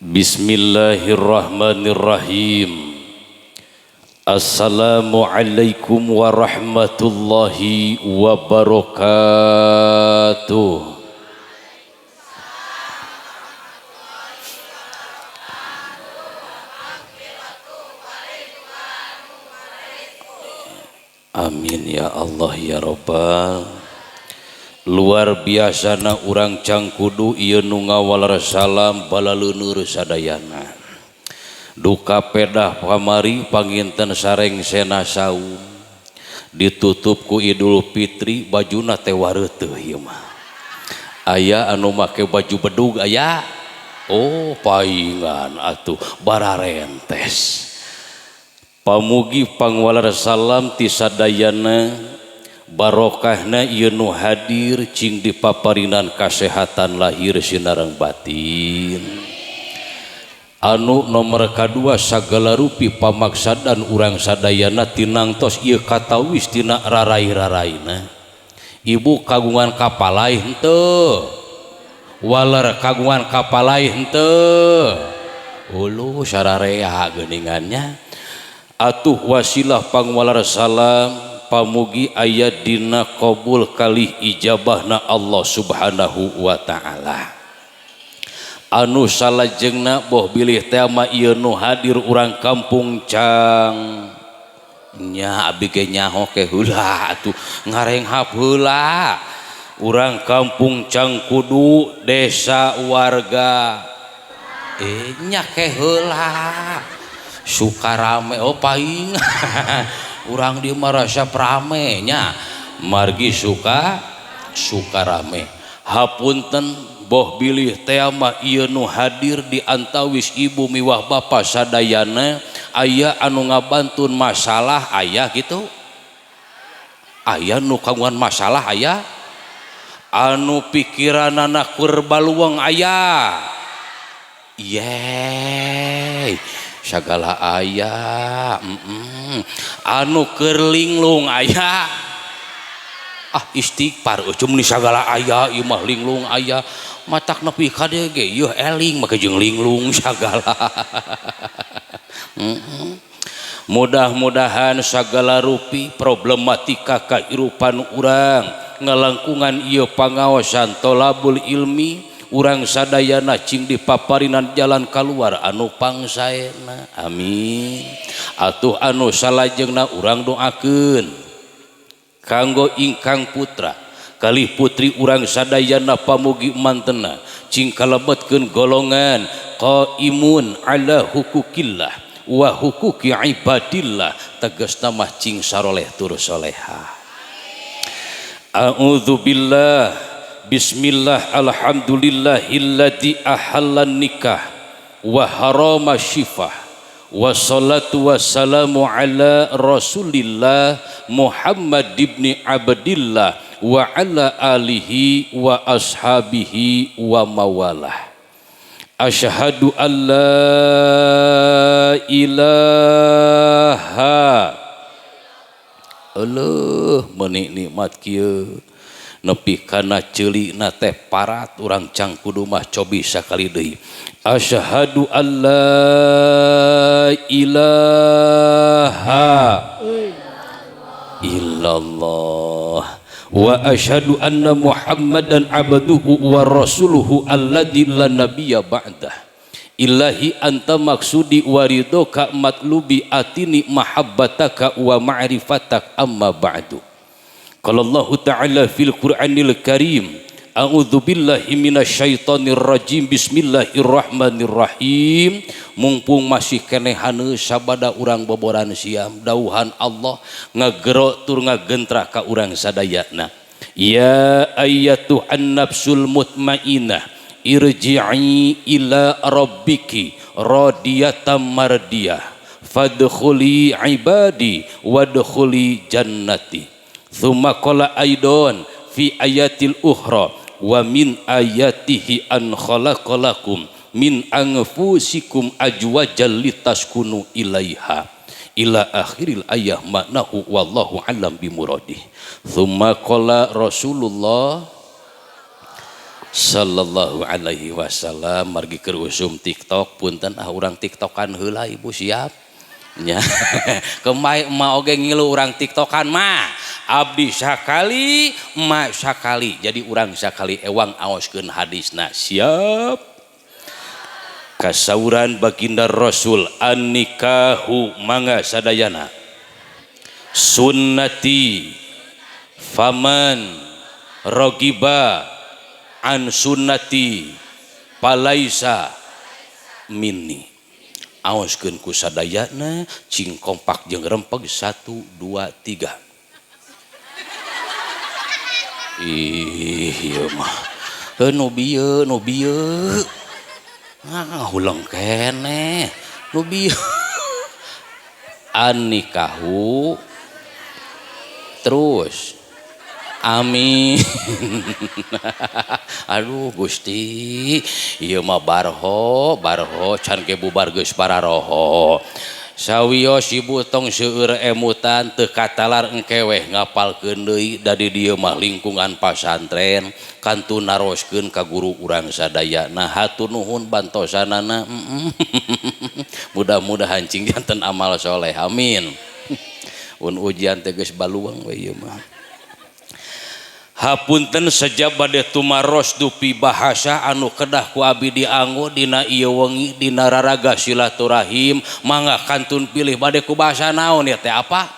Bismillahirrahmanirrahim. Assalamualaikum warahmatullahi wabarakatuh. Amin ya Allah ya Rabbal. Luar biasana urang Cangkudu ieu nu ngawaler salam balaleuneur sadayana. Duka pedah kamari panginten sareng sena saum ditutup ku Idul Fitri bajuna teh wareuteuh ieu mah. Aya anu make baju bedug aya? Oh paingan atuh bararentes. Pamugi pangwaler salam ti sadayana barokahna ieu nu hadir cing dipaparinan kasehatan lahir sinareng batin. Anu nomor kadua sagala rupi pamaksadan urang sadayana tinangtos ieu katawis tina rarai-raraina. Ibu kagungan kapalai henteu, waler kagungan kapalai henteu, uluh sararea geuningannya. Atuh wasilah pangwaler salam pamugi aya dina qabul kalih ijabahna Allah Subhanahu wa ta'ala. Anu salajengna boh bilih teh mah ieu nu hadir urang kampung Cang nya abi ge nyaho ke heula atuh ngarenghap heula urang kampung Cangkudu desa warga nya ke heula Sukarame oh paing urang di mah rasa rame nya margi suka Sukarame. Hapunten boh bilih teh mah ieu nu hadir di antawis ibu miwah bapa sadayana aya anu ngabantun masalah aya gitu, aya nu kagungan masalah aya, anu pikiranana keur baluang aya, yeay sagala aya, anu keur linglung aya, ah istighfar euceum ni sagala aya ieu mah linglung aya, matak nepi ka dieu ge ieu eling make jeung linglung sagala. Mudah-mudahan sagala rupi problematika kahirupan urang ngalangkungan ieu pangaosan tolabul ilmi urang sadayana cing dipaparinan jalan kaluar anu pangsaena. Amin. Atuh anu salajengna urang doakeun kanggo ingkang putra kalih putri urang sadayana pamugi mantena cing kalebetkeun golongan qaimun ala hukukillah wa hukuki ibadillah, tegasna mah cing saroleh tur soleha. A'udzubillah. Bismillah alhamdulillahilladzi ahallan nikah wa harama syifah wassalatu wassalamu ala rasulillah Muhammad ibni Abdillah wa ala alihi wa ashabihi wa mawalah. Asyhadu an la ilaha. Euleuh meuni nikmat kieu nepi kana ceulina teh parat urang Cangkudu mah cobi sakali deui. Asyhadu an la ilaha illallah wa asyhadu anna Muhammadan abduhu wa rasuluhu alladzi la nabiyya ba'dah. Ilahi anta maksudi wa ridhoka matlubi atini mahabbataka wa ma'rifatak amma ba'du. Qala Allahu ta'ala fil Qur'anil Karim, a'udzu billahi minasyaitonir rajim, bismillahirrahmanirrahim. Mumpung masih keneh haneus sabada urang boboran siam, dauhan Allah ngagero tur ngagentra ka urang sadayana. Ya ayyatuhan nafsul mutmainah irji'i ila rabbiki radiyatan mardiyah fadkhuli ibadi wadkhuli jannati. Tsumma qala aidon fi ayatil ukhra wa min ayatihi an khalaqalakum min anfusikum azwajan litaskunu ilaiha ila akhiril ayah maknahu wallahu alam bimuradih. Tsumma qala Rasulullah Sallallahu alaihi wasallam. Margi keur usum TikTok, punten ah, urang TikTokan heula, Ibu, siap nya? Kemai emak oge ngilu urang TikTokan mah. Abdi sakali, emak sakali, jadi urang sakali ewang aoskeun hadisna, siap? Kasauran baginda Rasul, an-nikahu, mangga sadayana, sunnati, faman rogiba an sunnati palaisa minni. Aoskeun ku sadayana, cing kompak jeung rempeg, 1, 2, 3. Ih, ieu mah heuh, nu bieu, nu bieu, ah, huleng keneh nu bieu. An-nikahu terus, amin. Aduh Gusti, ieu mah barho barho can ge bubar geus pararoho. Sawios Ibu, tong seueur emutan, teu katalar engke weh ngapalkeun deui. Da di dieu mah lingkungan pasantren, kantun naroskeun ka guru urang sadayana. Hatur nuhun bantosanana. Mudah-mudahan cing janten amal soleh, amin. Un ujian teh geus baluang we ieu mah. Hapunten sejab bade tumaros dupi bahasa anu kedah ku abi dianggo dina ieu wengi dina raraga silaturahim. Mangga kantun pilih bade ku bahasa naon ya teh, apa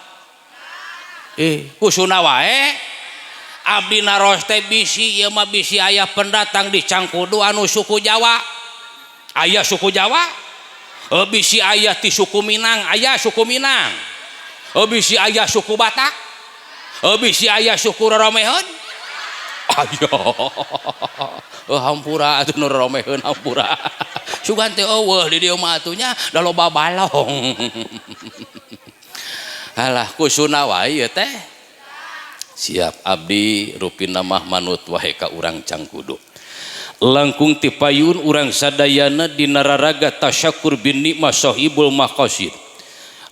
ku Sunda wae. Abdi naros teh bisi ieu mah, bisi aya pendatang di Cangkudu anu suku Jawa. Aya suku Jawa? Bisi aya ti suku Minang. Aya suku Minang? Bisi aya suku Batak. Bisi aya suku Roromeheun. Ayo, oh, hampura atuh nu romeheun, hampura. Sugan teh eueuh di dieu mah atuh nya, da loba balong. Alah, ku Sunda wae ieu teh. Siap, abdi rupina mah manut wae ka urang Cangkudu. Langkung ti payun urang sadayana dina raraga tasyakur bin nikmah Sohibul Maqasid.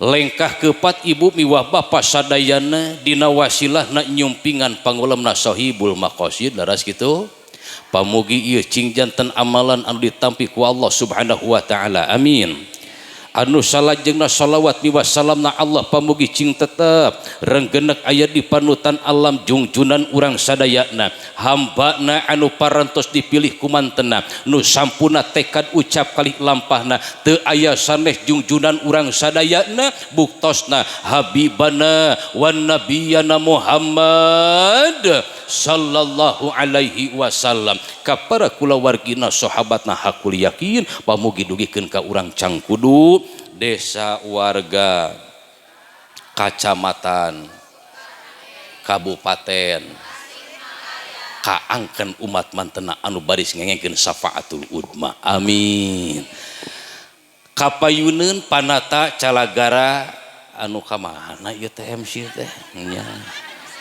Lengkah kepat ibu miwah bapak sadayana dina wasilah na nyumpingan pangulemna Sohibul Maqasid, laras kitu? Pamugi ieu cing janten amalan anu ditampi ku Allah Subhanahu wa taala, amin. Anu salajengna, shalawat miwah salamna Allah pamugi cing tetep renggenek aya di panutan alam jungjunan urang sadayana, hambana anu parantos dipilih ku mantena, nu sampuna tekad ucap kalih lampahna, teu aya sanes jungjunan urang sadayana, buktosna habibana wan nabiyana Muhammad sallallahu alaihi wasallam, ka para kulawargina, sahabatna, hakul yakin. Pamugi dugikeun ka urang Cangkudu, desa, warga, kacamatan, kabupaten, kaangken umat mantena anu baris ngengengkeun syafaatul udma, amin. Kapayuneun panata calagara anu kamana ieu teh, MC teh nya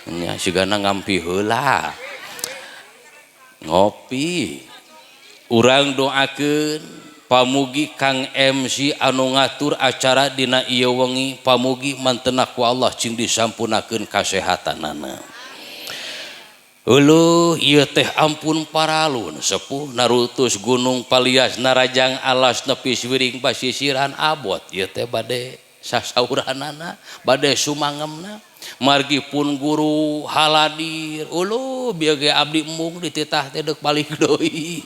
nya, sigana ngampi heula ngopi. Urang doakeun pamugi Kang MC anu ngatur acara dina ieu wengi, pamugi mantena ku Allah cing disampunakeun kasehatanana. Uluh, ieu teh ampun paralun sepuh, narutus gunung palias, narajang alas nepi wiring basisiran abot ieu teh. Bade sasauranana, bade sumangemna, margi pun guru haladir. Uluh, bieu ge abdi embung dititah teh deuk balik deui.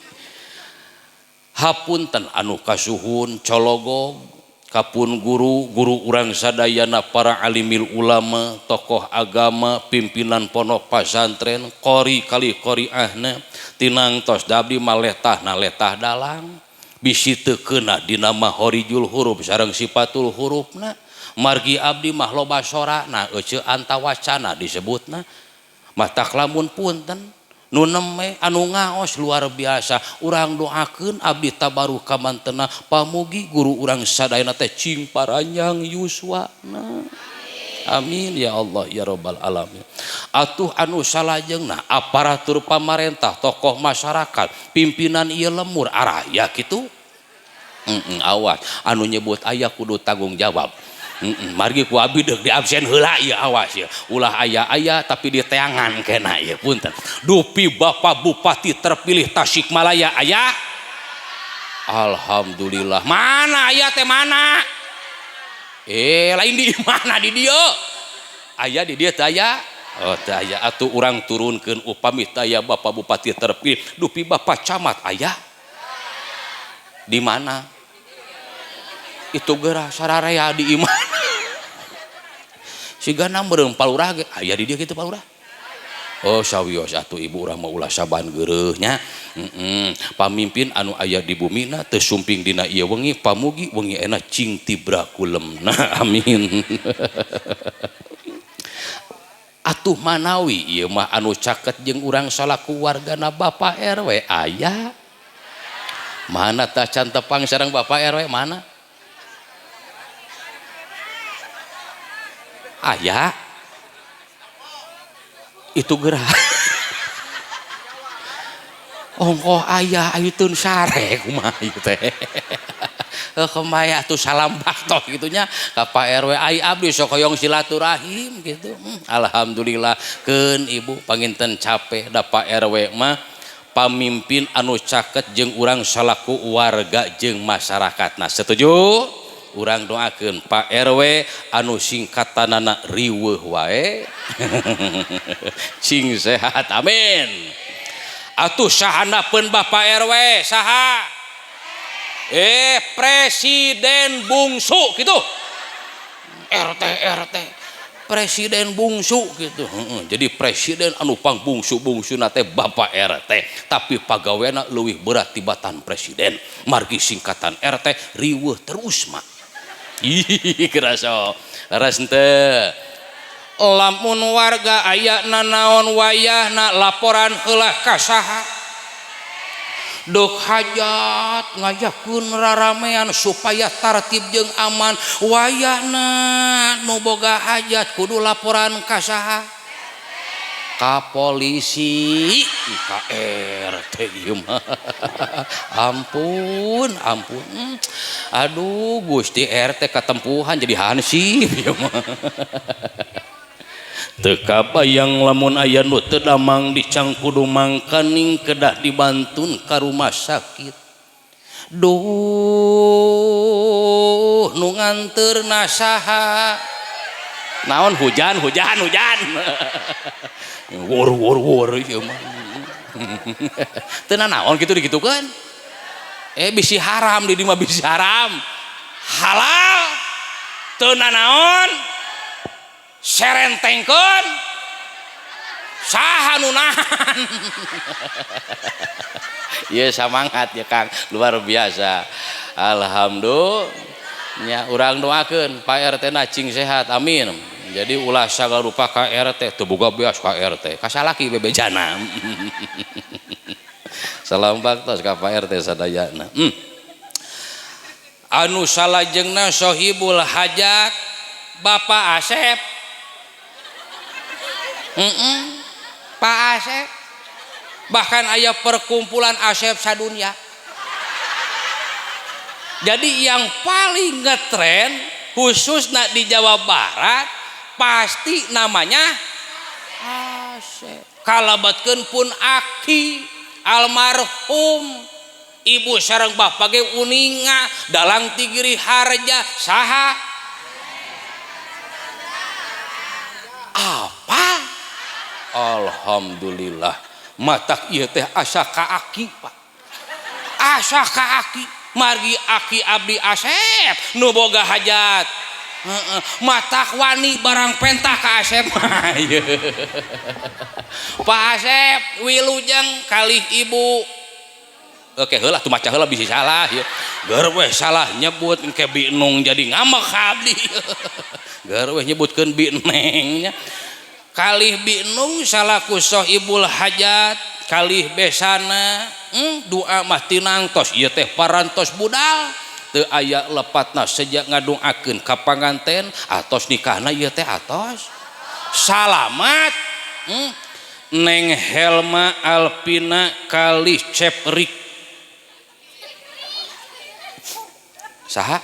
Hapunten anu kasuhun cologog kapun guru guru urang sadayana, para alimil ulama, tokoh agama, pimpinan pondok pasantren, qori kali qoriahna. Tinang tos da abdi mah letah na letah dalang, bisi teu keuna dina mahorijul huruf sareng sifatul hurufna, margi abdi mah loba sorana, ece antawacana disebutna. Matak lamun punten nu neme anu ngaos luar biasa, urang doakeun, abdi tabaruh ka mantena, pamugi guru urang sadayana teh cing paranjang yuswana, amin ya Allah ya robbal alamin. Atuh anu salajengna, aparatur pamarentah, tokoh masyarakat, pimpinan ieu lemur araya kitu. Awas anu nyebut aya kudu tanggung jawab. Margi ku abdi deuk di absen heula ieu awas ieu. Ulah aya-aya tapi diteangan kena ieu punten. Dupi Bapak Bupati terpilih Tasikmalaya aya? Alhamdulillah. Mana aya teh mana? Lain di mana di dieu? Aya di dieu teh aya? Oh teh aya atuh urang turunkeun upami teh aya Bapak Bupati terpilih, dupi Bapak Camat aya? Di mana? Itu geura sararea di imah. Sigana meureun palurah ge aya di dieu kitu palurah. Oh sawios atuh ibu urang mah ulah saban geureuh nya. Pamimpin anu aya di bumina teu sumping dina ieu wengi pamugi wengi enak cing tibra kulemna. Amin. Atuh manawi ieu mah anu caket jeung urang salaku wargana Bapak RW aya. Mana tah can tepang sareng Bapak RW mana? Aya. Itu gerak. Ongkoh aya ayutun sare kumaha ieu teh. Kumaha atuh salam bakto kitu nya ka Pak RW ai abdi sok hoyong silaturahim gitu. Alhamdulillah keun ibu panginten capek da Pak RW mah pamimpin anu caket jeung urang salaku warga jeung masyarakatna. Setuju? Urang doakeun Pak RW anu singkatanana riweuh wae. Cing sehat amin. Atuh sahanapeun Bapak RW saha? Presiden bungsu gitu. RT RT Presiden bungsu gitu. Jadi presiden anu pang bungsu-bungsuna teh Bapak RT, tapi pagawena leuwih berat tibatan presiden. Margi singkatan RT riweuh terus mah. Ih keraso. Leres henteu. Lamun warga aya nanaon wayahna laporan heula ka saha? Duk hajat ngajakeun raramean supaya tartib jeung aman wayahna nu boga hajat kudu laporan ka saha? Ka polisi, ka RT ieu mah. Ampun, ampun. Aduh Gusti RT katempuhan jadi hansip ieu mah. Teu kabayang lamun aya nu teu damang dicangkudu mangkaning kedah dibantun ka rumah sakit. Duh nu nganteurna saha? Naon hujan hujan hujan. Wur wur wur ieu mah. Teu nanaon kitu dikitukeun. Bisi haram di dieu mah bisi haram. Halal teu nanaon. Serentengkeun saha nu nahan. Ieu samangat ya Kang, luar biasa. Alhamdulillah nya urang doakeun Pak RT na cing sehat amin. Jadi ulah sagala rupa ka RT teu boga beas ka RT kasalaki bebejana. Salam baktos ka Pak RT sadayana. Anu salajengna sohibul hajat Bapak Asep. Pak Asep bahkan aya perkumpulan Asep sadunia. Jadi yang paling ngetren khususnya di Jawa Barat pasti namanya Asep. Kalabatkeun pun aki almarhum ibu sareng bapak ge uninga dalang Tigiri Harja saha? Apa? Alhamdulillah matak ieu teh asa ka aki Pak. Asa ka aki margi aki abdi Asep nu boga hajat. Matak wani barang pentah ka Asep. Pak Asep wilujeng kalih ibu. Oke heula tuh maca heula bisi salah ieu. Geur weh salah nyebut engke bi Nung jadi ngamek ka abdi. Geur weh nyebutkeun bi Neng nya. Kalih bi Nung salaku sohibul hajat kalih besana doa mah tinangtos ieu teh parantos budal teu aya lepatna sejak ngadongakeun ka panganten atos nikahna ieu teh atos salamat. Neng Helma Alpina kalih Ceprik saha?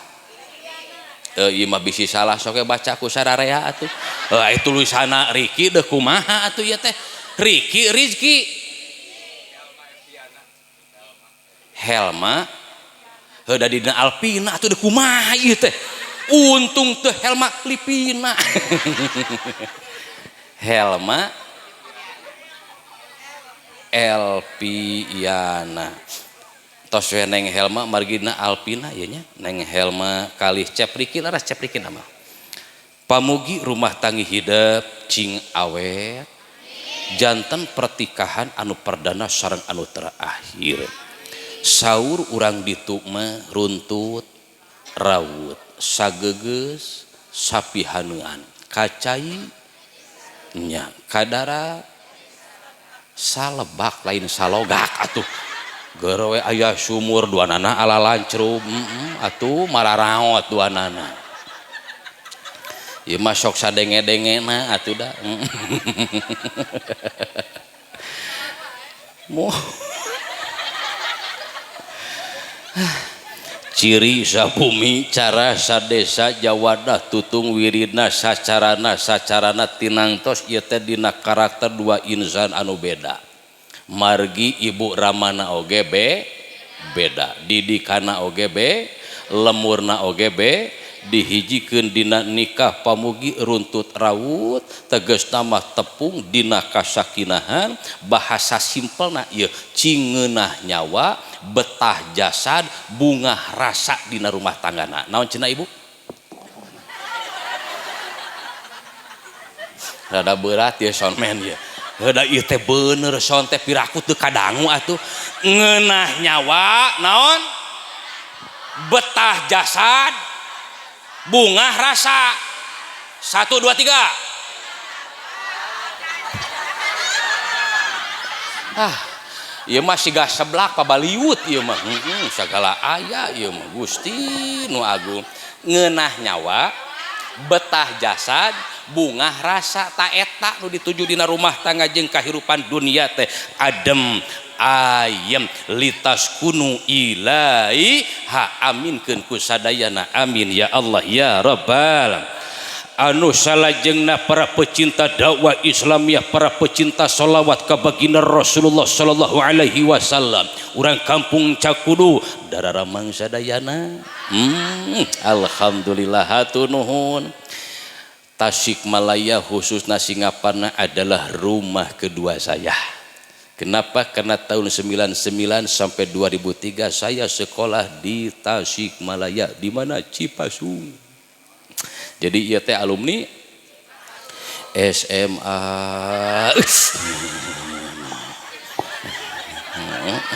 Ieu mah bisi salah sok baca ku sararea atuh. Heuh tulisanna Riki deuh kumaha atuh ieu teh? Riki Rizki. Helma heuh da dina Alpina atuh deuh kumaha ieu teh? Untung teh Helma Lipina. Helma Elpiana. Tos we Neng Helma margina Alpina ieu nya. Neng Helma kalih Cep Riki laras Cep Riki nama. Pamugi rumah tanggi hidep cing awet. Janten pertikahan anu perdana sareng anu terakhir. Saur urang ditu mah runtut raut sagegeus sapihanean kacai nya kadara salebak lain salogak atuh gerowe aya sumur duanana ala lancrum atuh mararaot duanana ieu mah sok sadenge-dengena atuh da. Ciri sabumi cara sadesa jawadah tutung wiridna sacarana sacarana tinangtos ieu teh dina karakter dua insan anu beda. Margi ibu ramana oge be beda, didikana oge be, lemurna oge be, dihijikeun dina nikah pamugi runtut raut tegasna mah tepung dina kasakinahan bahasa simpelna ieu cingeunah nyawa betah jasad bungah rasa dina rumah tanggana. Naon cenah ibu? Rada berat ya soundman ya. Heuda ieu teh bener sound teh piraku teu kadangu atuh. Ngeunah nyawa naon? Betah jasad bungah rasa. 1 2 3. Ah, ieu mah siga seblak pabaliut ieu mah. Sagala aya ieu mah Gusti nu agung. Ngeunah nyawa, betah jasad, bungah rasa ta eta nu dituju dina rumah tangga jeung kahirupan dunia teh adem ayem litas kunu ilai ha aminkeun ku sadayana amin ya Allah ya rabbal. Anu salajengna para pecinta dakwah Islamiyah, para pecinta sholawat ka baginda Rasulullah sallallahu alaihi wasallam, urang kampung Cakudu dararamang sadayana. Alhamdulillah hatur nuhun. Tasikmalaya khususna Singaparna adalah rumah kedua saya. Kenapa? Karena tahun 99 sampai 2003 saya sekolah di Tasikmalaya, di mana? Cipasung. Jadi ieu teh alumni SMA.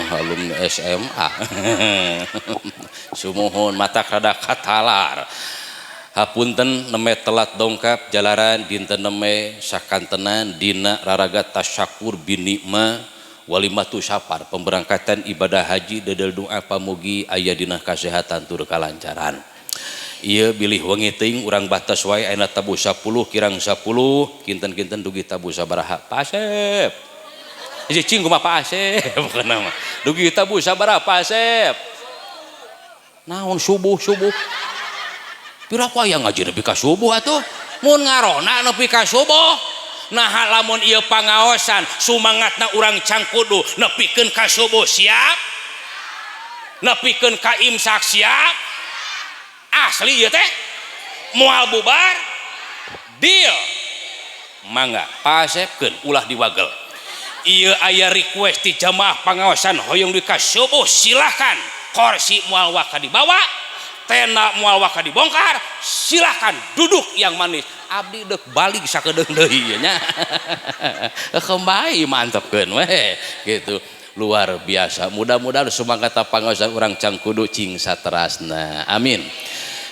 Alumni SMA. Sumuhun mata rada katalar. Hapunten neme telat dongkap jalaran dinten neme sakantenan dina raraga tasyakur binikma walimatu safar pemberangkatan ibadah haji dedel doa pamugi aya dina kasehatan tur kalancaran. Ieu bilih wengi teuing urang batas wae ayeuna tabuh 10 kirang 10 kinten-kinten dugi tabuh sabaraha Pak Asep. Cicing kumaha Pak Asep pokona mah. Dugi tabuh sabaraha Pak Asep. Naon subuh-subuh. Piraku aya ngaji nepi ka subuh atuh. Mun ngarona nepi ka subuh. Nah lamun ieu pangaosan sumangatna urang Cangkudu nepikeun ka subuh siap. Nepikeun ka imsak siap. Asli ieu teh. Moal bubar. Deal. Mangga pasepkeun ulah diwagel. Ieu aya request ti jamaah pangaosan hoyong di ka subuh silahkan. Kursi moal waka dibawa. Tenda moal waka dibongkar, silahkan duduk yang manis. Abdi dek balik sakedeung deui nya. Kembali mantepkeun we gitu. Luar biasa. Mudah-mudahan semangat pangaosan urang Cangkudu cing saterasna. Amin.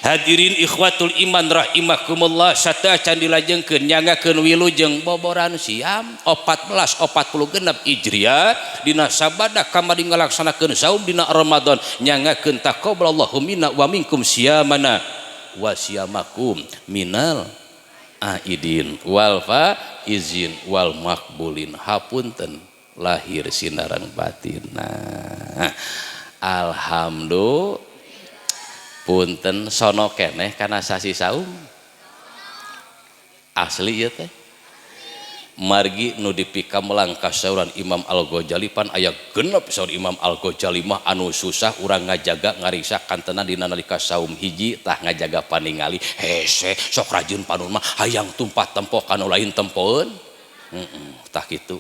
Hadirin ikhwatul iman rahimakumullah, sateuacan dilajengkeun nyangakeun wilujeng boboran siam 1446 Hijriah dina sabada kamari ngalaksanakeun saum dina Ramadan nyangakeun taqabbalallahu minna wa minkum siyamana wa siyamakum minal aidin wal faizin wal makbulin. Hapunten lahir sinarang batin. Nah, alhamdulillah. Punten sono keneh kana sasi saum. Asli ieu teh. Margi nu dipikamelang ka sauran Imam Al-Ghazali pan aya genep saur Imam Al-Ghazali mah anu susah urang ngajaga ngariksa kantena dina nalika saum hiji tah ngajaga paningali hese sok rajin panon mah hayang tumpah tempo kanu lain tempoeun. Tah kitu.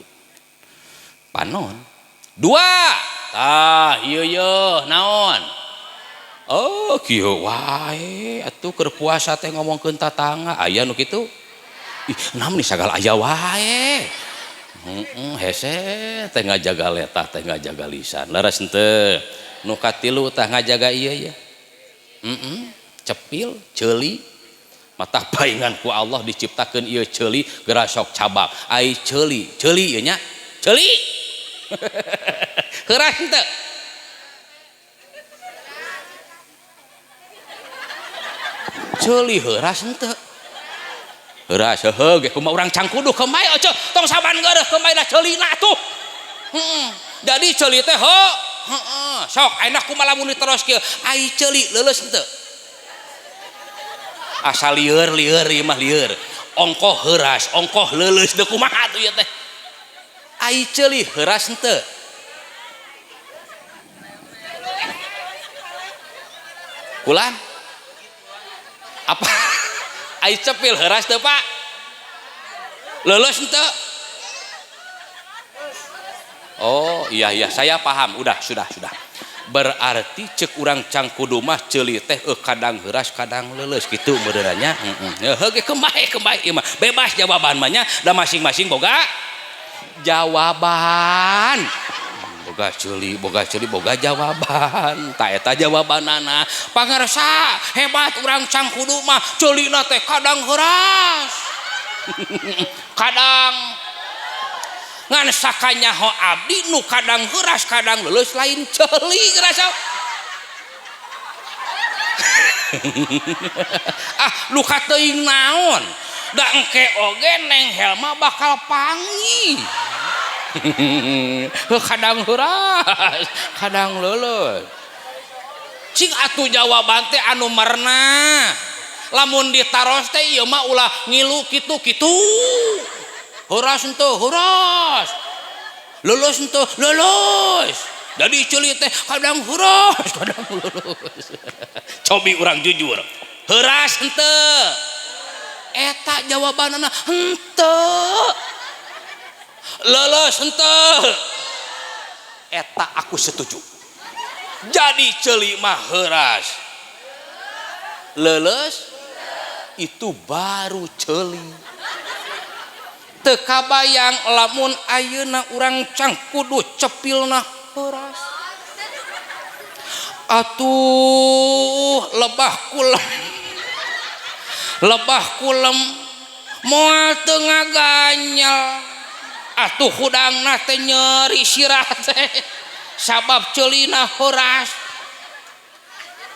Panon. Dua. Tah ieu yeuh naon? Oh kieu wae atuh keur puasa teh ngomongkeun tatangga aya nu kitu. Ih, nam nih sagala aya wae. Hese teh ngajaga letah teh ngajaga lisan. Leres henteu? Nu katilu tah ngajaga ieu ya. Cepil, ceuli. Matah paingan ku Allah diciptakeun ieu ceuli geura sok cabak. Ai ceuli, ceuli ieu nya. Ceuli. Heuras henteu? Ceuli heuras henteu? Heuras heuh ge kumaha urang cangkuduh kemai oce tong saban geureuh kemai da ceulina tuh. Jadi ceuli teh heuh. Heeh, sok ayeuna kumaha lamun diteros kieu? Ai ceuli leuleus henteu? Asa lieur lieur ieu mah lieur. Ongkoh heuras, ongkoh leuleus deui kumaha atuh ieu teh? Ai ceuli heuras henteu? Kulan? Apa? Ai cepil heuras teu Pak? Leuleus henteu? Oh iya iya saya paham, udah sudah sudah. Berarti cek urang cangkudu mah ceuli teh kadang heuras kadang leuleus kitu meureunna nya. Heeh. Heuh ge kembae kembae ieu mah. Bebas jawaban mah nya, da masing-masing boga jawaban. Boga ceuli, boga ceuli, boga jawaban. Ta eta jawabanana. Pangarsa hebat urang cangkudu mah ceulina teh kadang heuras. Kadang ngan sakanyaho abdi nu kadang heuras kadang leuleus lain ceuli ngerasa. Ah nu kateuing naon? Da engke oge Neng Helma bakal panggih. Kadang heuras, kadang leuleus. Cing atuh jawaban teh anu marna. Lamun ditaros teh ieu mah ulah ngilu kitu-kitu. Heuras henteu, heuras. Leuleus henteu, leuleus. Jadi ceuli teh kadang heuras, kadang leuleus. Cobi urang jujur. Heuras henteu? Eta jawabanana henteu. Leuleus henteu? Eta aku setuju. Jadi ceuli mah heuras. Leuleus itu baru ceuli. Teu kabayang lamun ayeuna urang cangkudu cepilna heuras. Atuh lebah kulem. Lebah kulem moal teu ngaganyel. Atuh hudangna teh nyeri sirah teh sabab ceulina heuras.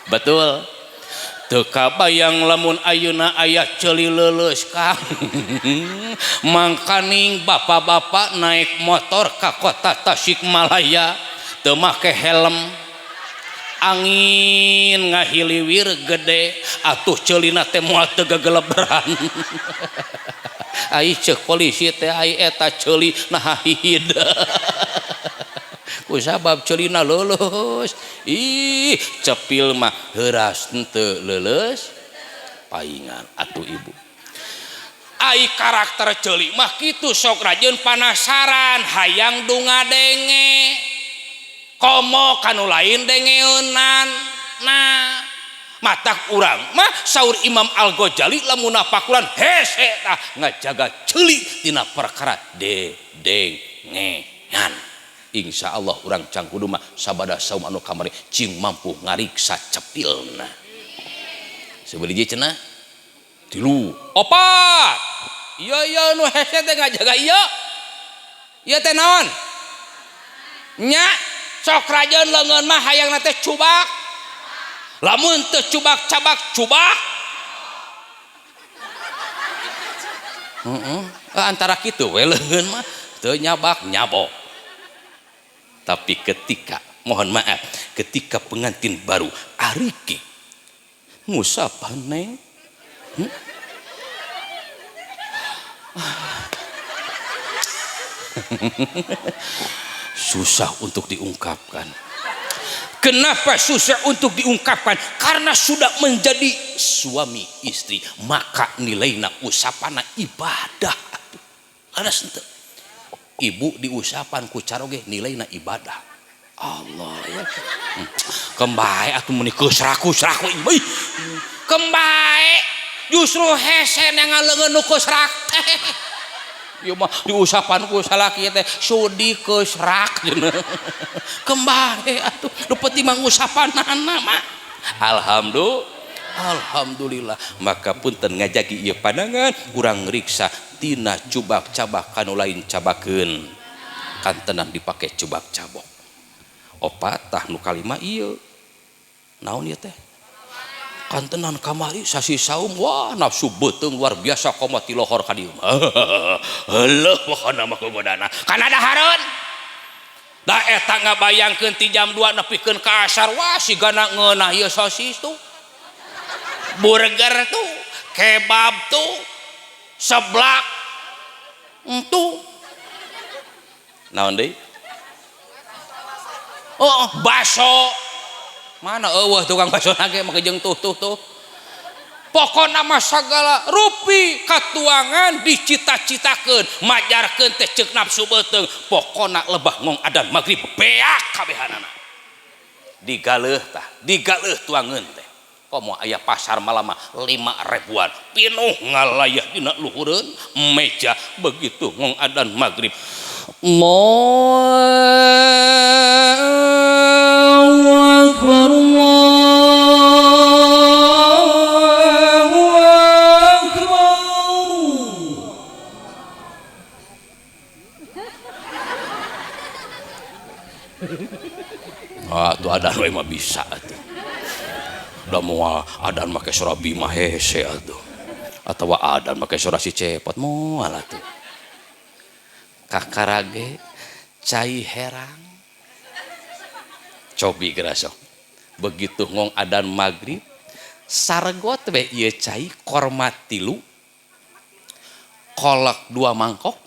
Betul. Teu kabayang lamun ayeuna aya ceuli leuleus Kang. Mangkaning bapak-bapak naik motor ka kota Tasikmalaya teu make helm. Angin ngahiliwir gede atuh ceulina teh moal teu gegelebran. Ai ceuk polisi teh ai eta ceuli naha hihid. Ku sabab ceulina leuleus. Ih, cepil mah heuras henteu leuleus paingan atuh ibu. Ai karakter ceuli mah kitu sok rajin panasaran hayang dungadenge. Komo kanu lain dengeunan. Nah, matak urang mah saur Imam Al-Ghazali lamun napakuran hese tah ngajaga ceuli tina perkara dedengean. Insya Allah urang cangkudu mah sabada saum anu kamari cing mampu ngariksa cepilna. Sabeuh cenah? Tilu, opat. Ieu ieu nu hese teh ngajaga ieu. Ieu teh naon? Nya sok rajeun leungeun mah hayangna teh cubak. Lamun teu cubak cabak cubak. Heeh, antara kitu we leungeun mah teu nyabak nyabok. Tapi ketika, mohon maaf, ketika pengantin baru ariki Ngusapan neng. Susah untuk diungkapkan. Kenapa susah untuk diungkapkan? Karena sudah menjadi suami istri, maka nilainya usapana ibadah. Leres henteu? Ibu diusapan ku caroge nilainya ibadah. Allah ya. Kembae atuh meuni keusrak-keusrak we. Kembae justru hese ngaleungeun nu keusrak teh. Ieu mah diusapan ku salaki teh sudi keusrak cenah. Kembae atuh nu penting mah ngusapanana mah. Alhamdulillah. Maka punten ngajagi ieu pandangan urang riksa tina cubak cabak kanu lain cabakeun. Kantenan dipake cubak cabok. Opat tah nu kalima ieu. Naon ieu teh? Kantenan kamari sasi saum wah nafsu beuteung luar biasa komo ti lohor ka dieu. Heueuh pokona mah kugodana. Kana dahareun. Da eta ngabayangkeun ti jam 2 nepikeun ka asar wah sigana ngeunah ieu sosis tuh. Burger tuh, kebab tuh, seblak tuh. Naon deui? Oh, baso. Mana eueuh tukang baso nage make jeung tuh tuh tuh. Pokona mah sagala rupi katuangan dicita-citakeun, majarkeun teh ceuk nafsu beuteung. Pokona lebah ngong adan magrib beak kabehanana. Digaleuh tah, digaleuh tuangeun teh. Komo aya pasar malam mah 5 ribuan, pinuh ngalayah dina luhureun meja begitu ngong adan magrib. Allahu akbar, Allahu akbar. Ah, tuh adan we mah bisa atuh. Da moal adan make sora bima hese atuh. Atawa adan make sora si cepot moal atuh. Kakarage cai herang. Cobi geura sok. Begitu ngong adan magrib sargot we ieu cai korma 3 kolak 2 mangkok.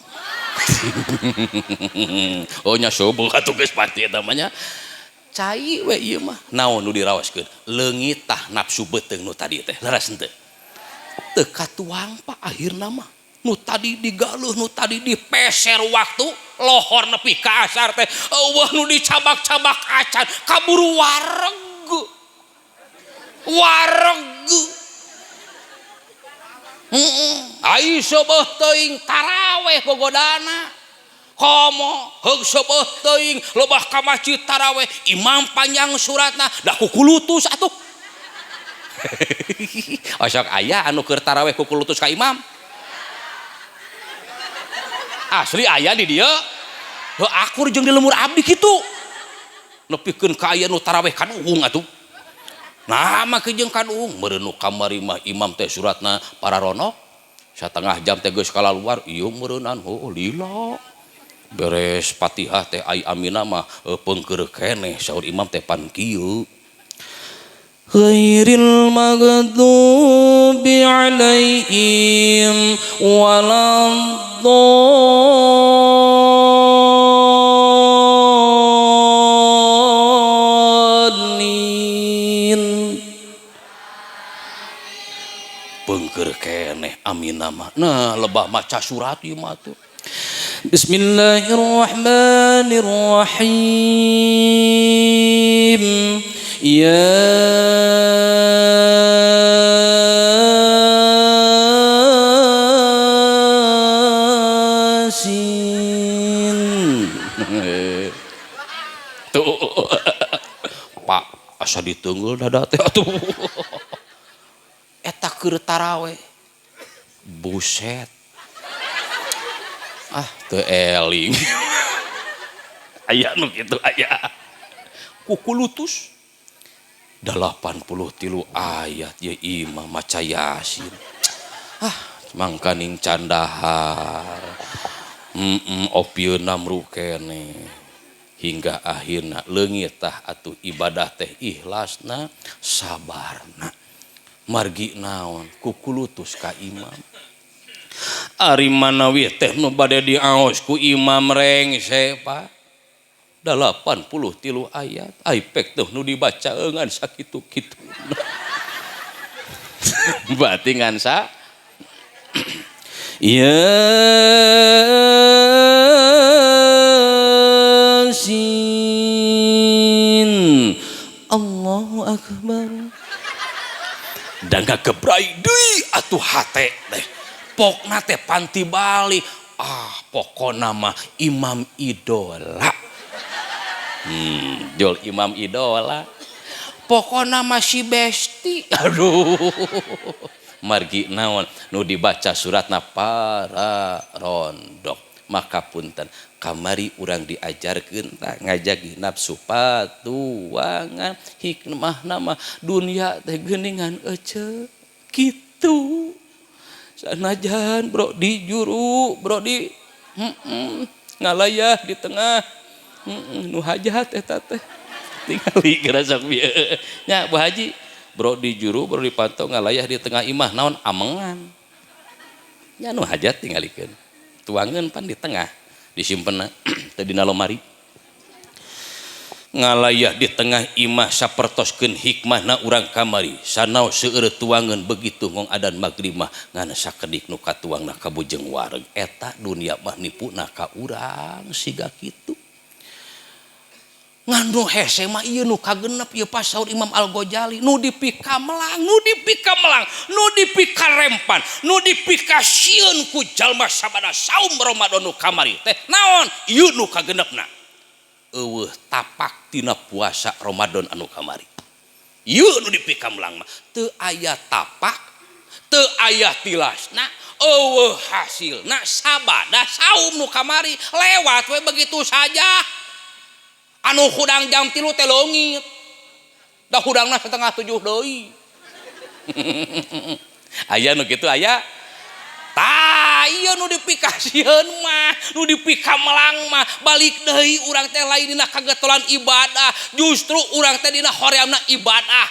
Oh nya subuh atuh geus pasti eta mah nya. Cai we ieu mah naon nu diraoskeun leungit tah nafsu beuteung nu tadi teh leres henteu. Teu katuang pak akhirna mah. Nu tadi digaluh, nu tadi dipeser waktu lohor nepi ka asar teh eueuh nu dicabak-cabak acan kaburu wareg. Wareg. Heeh. Ai seubeuh teuing taraweh gogodana. Komo heug seubeuh teuing lebah ka masjid taraweh imam panjang suratna da kukulutus atuh. Osok aya anu keur taraweh kukulutus ka imam. Asli aya di dieu. Heuh akur jeung di lemur abdi kitu. Nepikeun ka aya nu taraweh kaduhung atuh. Nah make jeung kaduhung meureun nu kamari mah imam teh suratna pararonok. Satengah jam teh geus kalaluar ieu meureunan heuh lila. Beres Fatihah teh ai amina mah peungkeur keneh saur imam teh pan kieu. Ghairil maghdubi alaihim waladdallin. Peungkeur keneh amina mah. Nah lebah maca surat ieu mah tuh. Bismillahirrahmanirrahim. Yasin. Tuh. Pak, asa diteungeul dada teh atuh. Eta keur taraweh. Buset. Ah, teu eling. Aya nu kitu aya. Kukulutus. 83 ayat ye imam maca Yasin. Ah, mangkaning candahar. Opieun namru keneh. Hingga akhirna leungit tah atuh ibadah teh ikhlasna, sabarna. Margi naon kukulutus ka imam. Ari manawi teh nu bade diaos ku imam rengse Pak. 83 ayat ai pek teh nu dibaca ngan sakitu-kitu. Berarti ngan sa Yasin Allahu Akbar. Dan ngagebrai deui atuh hate teh. Pokna teh panti balik. Ah, pokona mah imam idola. Jol imam idola. Pokona mah si besti. Aduh. Margi naon nu dibaca suratna para rondok. Maka punten kamari urang diajarkeun tah ngajagi nafsu patuangan hikmah nama dunia teh geuningan ece kitu sanajan bro di juru bro di ngalayah di tengah nu hajat eta teh tingali geura sok bieu nya Bu Haji bro di juru bro di pantau ngalayah di tengah imah naon amengan nya nu hajat tingalikeun tuangan pan di tengah disimpen teh dina lomari ngalayah di tengah imah sapertoskeun hikmahna urang kamari sanaos seueur tuangan begitu ngong adan magrib mah ngan sakedik nu katuangna kabujeng wareg eta dunia mah nipuna ka urang siga kitu ngan nu hese mah ieu nu kagenep ieu pasaur Imam Al-Ghazali nu dipikamelang nu dipikamelang nu dipikarempan nu dipikasieun ku jalma sabada saum Ramadan nu kamari teh naon ieu nu kagenepna eueuh tapak tina puasa Ramadan anu kamari ieu nu dipikamelang mah teu aya tapak teu aya tilasna eueuh hasilna sabada saum nu kamari lewat we begitu saja. Anu hudang jam 3 teh leungit. Da hudangna 6:30 deui. Aya nu kitu aya. Tah ieu nu dipikasieun mah, nu dipikamelang mah balik deui urang teh lain dina kagetolan ibadah, justru urang teh dina horeamna ibadah.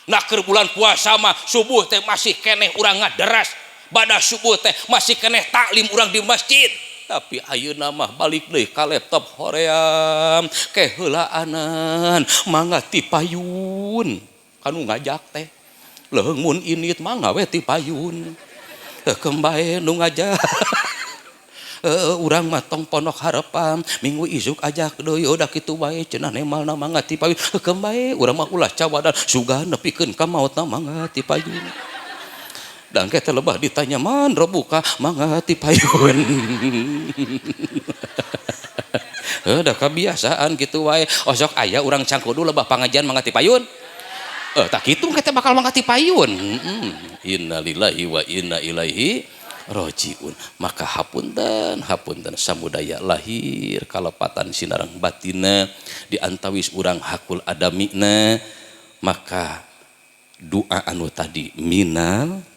Nah keur bulan puasa mah subuh teh masih keneh urang ngaderas, bada subuh teh masih keneh taklim urang di masjid. Tapi ayeuna mah balik deui ka laptop hoream keheulaanan mangga ti payun kanu ngajak teh leuheung mun indit mangga we ti payun keun bae nu ngajak urang mah tong pondok harepan minggu isuk ajak deui udah kitu bae cenah nemalna mangga ti payun keun bae urang mah ulah cawadan sugan nepikeun ka maotna mangga ti payun. Dan kita lebah ditanya man robuka mangga ti payun. Udah kebiasaan gitu wae. Osok aya urang cangkudu lebah pangajian mangga ti payun. Tak kitu kita bakal mangga ti payun. Innalillahi wa inna ilaihi rajiun. Maka hapunten hapunten samudaya lahir kalepatan sinareng batinna di antawis urang hakul adamina maka doa anu tadi minal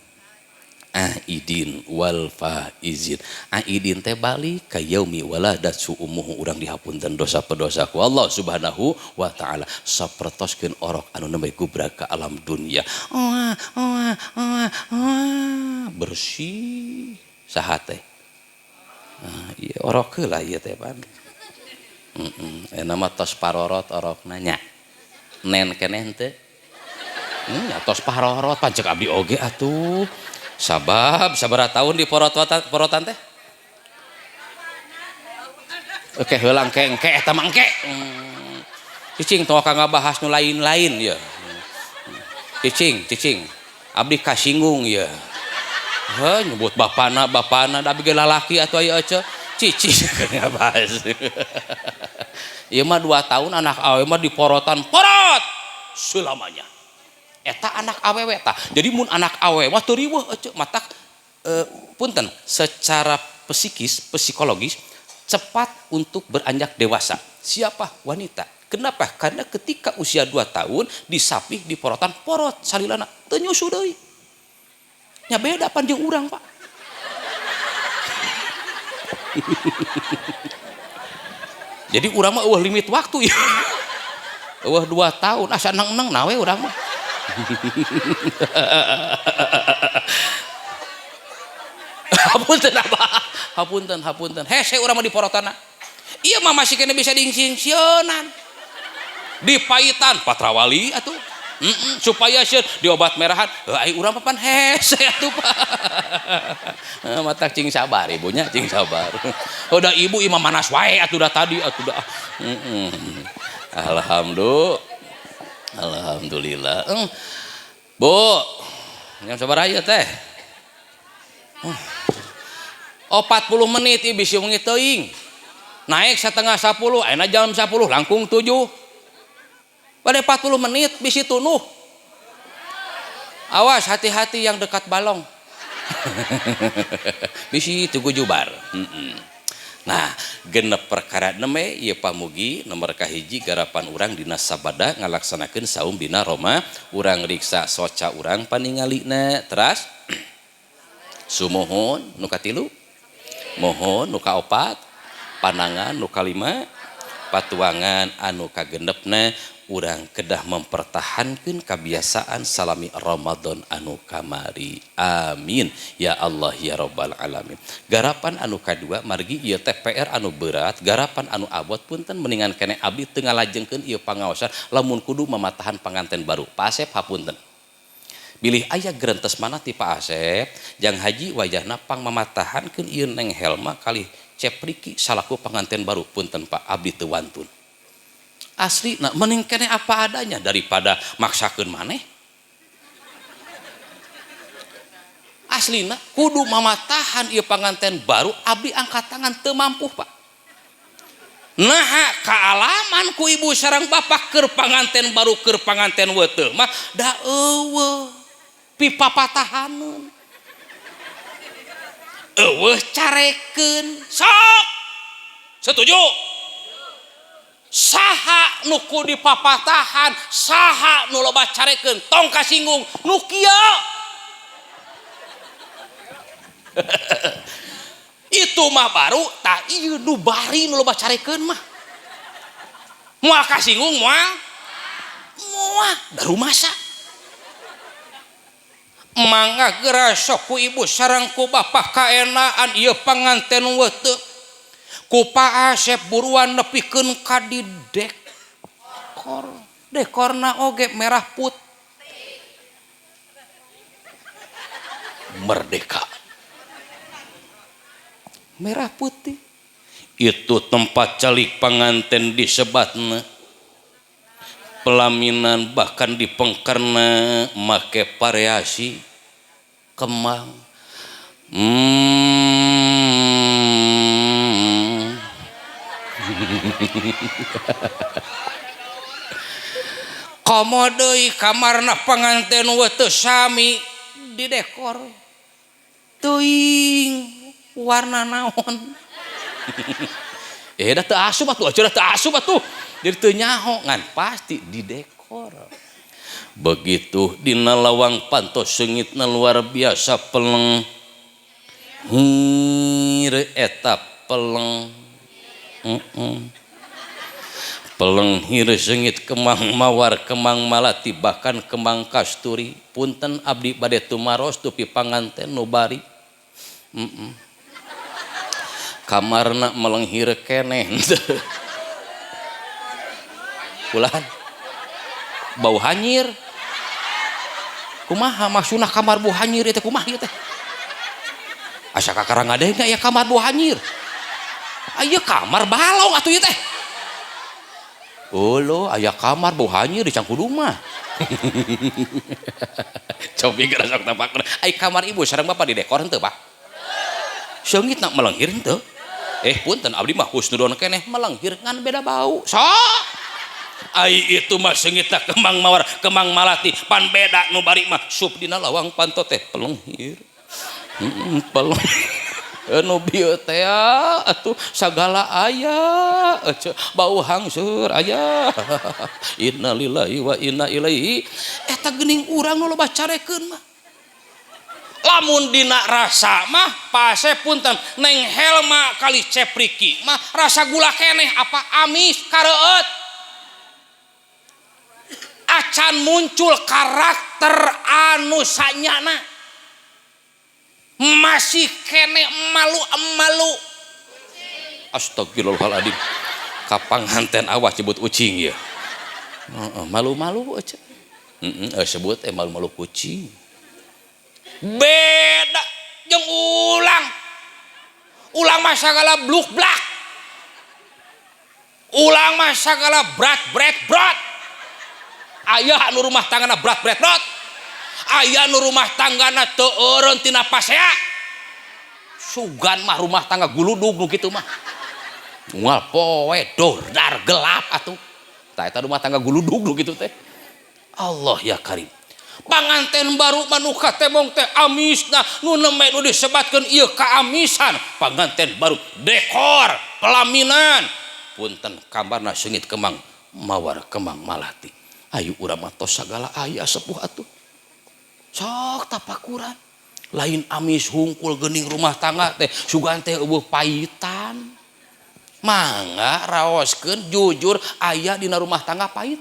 aidin wal faizin. Aidin teh balik ka yaumi waladat suumuhu urang dihapunten dosa pedosa ku Allah Subhanahu wa taala sapertoskeun orok anu nembe gubrak ka alam dunia. Oa oa oa oa bersih saha teh. Ah ieu orok heula ieu teh pan. Heeh, eta mah tos parorot orokna nya. Nen keneh henteu? Tos parorot pancek abdi oge atuh. Sabab sabaraha tahun di porotan teh? Oke, heula engke engke eta mah engke. Cicing tong ka ngabahas nu lain-lain ya. Cicing, cicing. Abdi kasinggung ya. Heuh nyebut bapana bapana da abdi ge lalaki atuh aya ece. Cicing ngabahas. Ieu mah 2 tahun anak awe mah diporotan porot selamanya. Eta anak awewe tah. Jadi mun anak awewe mah teu riweuh ece matak punten secara psikis, psikologis cepat untuk beranjak dewasa. Siapa? Wanita. Kenapa? Karena ketika usia 2 tahun disapih diporotan porot salilana teu nyusu deui. Nya beda pan jeung urang, Pak. Jadi urang mah eueuh limit waktu ya. Eueuh 2 tahun asa neng-neng nawe urang mah. Hapunten abah, hapunten, hapunten. Hese urang mah diporotana. Ieu mah masih kena bisa dingsingsieunan. Dipaitan patrawali atuh. Supaya sieun diobat merahan. Heuh ai urang mah pan hese atuh Pak. Matak cing sabar ibunya, cing sabar. Udah ibu imah manas wae atuh dah tadi atuh dah. Alhamdulillah. Alhamdulillah. Bu, jam sabaraha ieu teh? Oh, 40 menit ieu bisi wengi teuing. Naik 9:30, ayeuna jam 10 langkung 7. Pada 40 menit bisi tunuh. Awas hati-hati yang dekat balong. Bisi tugu jubar. Nah, genep perkara neme ieu pamugi nomor kahiji garapan urang dina sabada ngalaksanakeun saum dina Roma, urang riksa soca urang paningalina teras sumuhun nu katilu, mohon nu kaopat, panangan nu kalima, patuangan anu kagenepna urang kedah mempertahankan kebiasaan salami Ramadan anu kamari. Amin ya Allah ya Rabbal alamin. Garapan anu kadua margi ieu teh PR anu berat, garapan anu abot punten mendingan kene abdi teu ngalajengkeun ieu pangaosan lamun kudu mamatahan panganten baru. Pak Asep hapunten. Bilih aya gerentes mana ti Pak Asep, jang haji wajahna pang mamatahankeun ieu Neng Helma kalih Cepriki salaku panganten baru punten Pak abdi teu wantun. Asli nah mending kene apa adanya daripada maksakeun maneh. Aslina kudu mamatahan ieu panganten baru abdi angkat tangan teu mampu Pak. Naha kaalaman ku ibu sareng bapak keur panganten baru keur panganten weuteuh mah da eueuh pipapatahaneun. Eueuh carekeun. Sok. Setuju? Saha nu ku dipapatahan, saha nu loba carekeun, tong kasinggung nu kieu. Itu mah baru tah ieu nu bari nu loba carekeun mah. Moal kasinggung moal. Moal da rumasa. Mangga geura sok ku ibu sareng ku bapak kaenaan ieu panganten weuteuh. Ku Pak Asep buruan nepikeun ka di dekor. Dekorna oge merah putih. Merdeka. Merah putih. Itu tempat calik panganten disebatna. Pelaminan bahkan dipengkerna make variasi kemang. Komo deui kamarna panganten weuteuh sami di dekor. Teuing warna naon. Da teu asup atuh, da teu asup atuh. Jadi teu nyaho ngan pasti di dekor. Begitu dina lawang pantos seungitna luar biasa peleng. Hir eta peleng. Peleng hir seungit kemang mawar, kemang malati, bahkan kemang kasturi. Punten abdi bade tumaros dupi panganten nu bari. Kamarna melenghir keneh. Ulah bau hanyir. Kumaha maksudna kamar bau hanyir teh kumaha ieu teh? Asa kakarang ngadenge aya kamar bau hanyir. Aya kamar balong atuh ieu teh. Olo aya kamar bau hanyir di Cangkudu mah. Cobi geura sok tapakur. Ai kamar ibu sareng bapak di dekor henteu, Pak? Seungit nak melenghir henteu? Punten abdi mah husnudon keneh melenghir ngan beda bau. Sok. Ai itu mah seungitna kemang mawar, kemang malati, pan beda nu bari mah sup dina lawang panto teh pelenghir. Peleng. Nu bieu teh atuh sagala aya bau hangseur aya. Innalillahi wa inna ilaihi. Eta geuning urang nu loba carekeun mah. Lamun dina rasa mah pase punten Neng Helma kali Cepriki mah rasa gula keneh apa amis kareueut. Acan muncul karakter anu sanyana, masih kene malu-malu. Astagfirullahaladzim, kapanganten awas sebut ucing ya. Malu-malu aja. Sebut malu-malu kucing. Beda jeung ulang. Ulang mah sagala bluk blak. Ulang mah sagala brat bret brot. Aya nu rumah tanggana brat bret brot. Aya nu rumah tanggana teu eureun tina pasea. Sugan mah rumah tangga guludug nu kitu mah. Unggal poe dordar gelap atuh. Tah eta rumah tangga guludug nu kitu teh. Allah ya Karim. Panganten baru mah nu katemong teh amisna, nu nembe nu disebatkeun ieu kaamisan. Panganten baru dekor pelaminan. Punten kamarna seungit kemang mawar kemang malati. Ayo urang mah tos sagala aya sepuh atuh. Sok tapakuran. Lain amis hungkul geuning rumah tangga teh sugan teh eueuh pahitan. Mangga raoskeun jujur aya dina rumah tangga pahit.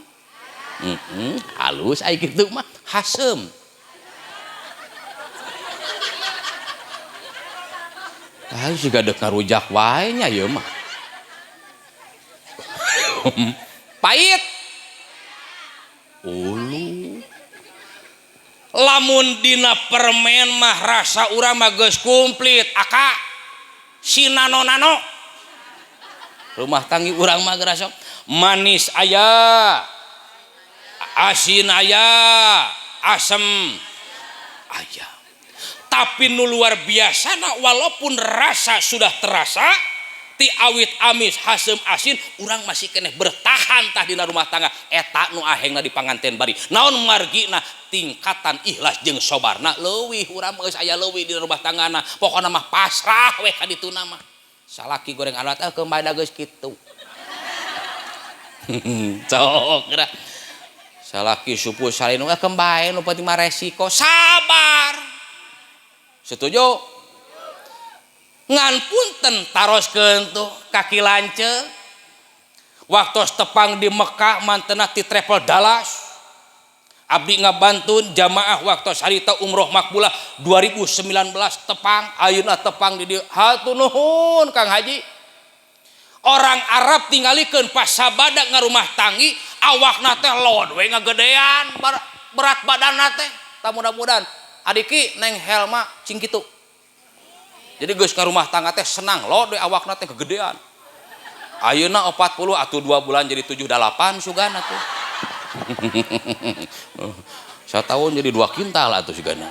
Halus ai kitu mah haseum. Ayo siga deuk ngarujak wae nya ieu mah. Pahit. Ulu. Lamun dina permen mah rasa urang mah geus komplit aka si nano-nano. Rumah tangga urang mah gerasa manis aya, asin aya, asem aya. Tapi nu luar biasana walaupun rasa sudah terasa ti awit amis hasem asin urang masih keneh bertahan tah dina rumah tangga eta nu ahengna di panganten bari. Naon margina tingkatan ikhlas jeung sobarna leuwih urang geus aya leuwih dina rumah tanggana. Pokona mah pasrah we ka dituna mah. Salaki goreng alat kembali geus kitu. Cok geura. Salaki supu salinu kembali nu penting mah resiko sabar. Setuju? Ngan punten taroskeun tuh kaki lanceuk. Waktu tepang di Mekah mantena ti travel Dallas. Abdi ngabantun jamaah waktu harita umroh makbulah 2019 tepang, ayeuna tepang di dieu. Hatur nuhun Kang Haji. Orang Arab tingalikeun pas sabada ngarumah tanggi awakna teh lod we ngagedean berat badanna teh. Tah mudah-mudahan adiki Neng Helma cing kitu. Jadi geus ngarumah tangga teh senang lod we awakna teh kegedean. Ayeuna 40 atuh 2 bulan jadi 78 sugan atuh. Satahun jadi 2 kintal atuh sugana.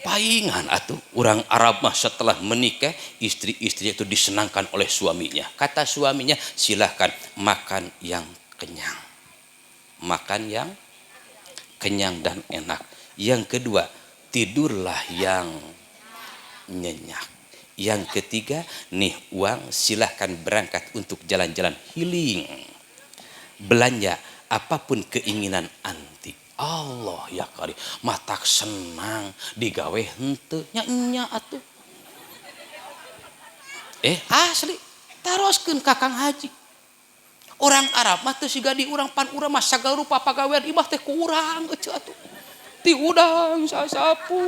Paingan atuh orang Arab mah setelah menikah istri-istrinya itu disenangkan oleh suaminya. Kata suaminya silahkan makan yang kenyang. Makan yang kenyang dan enak. Yang kedua, tidurlah yang nyenyak. Yang ketiga, nih uang silahkan berangkat untuk jalan-jalan healing. Belanja apapun keinginan anti. Allah ya kali matak senang digawe henteu nya nya atuh. Asli taroskeun ka Kang Haji. Orang Arab mah teu siga di urang pan urang mah sagala rupa pagawean imah teh ku urang euceu atuh. Ti udang sasapu.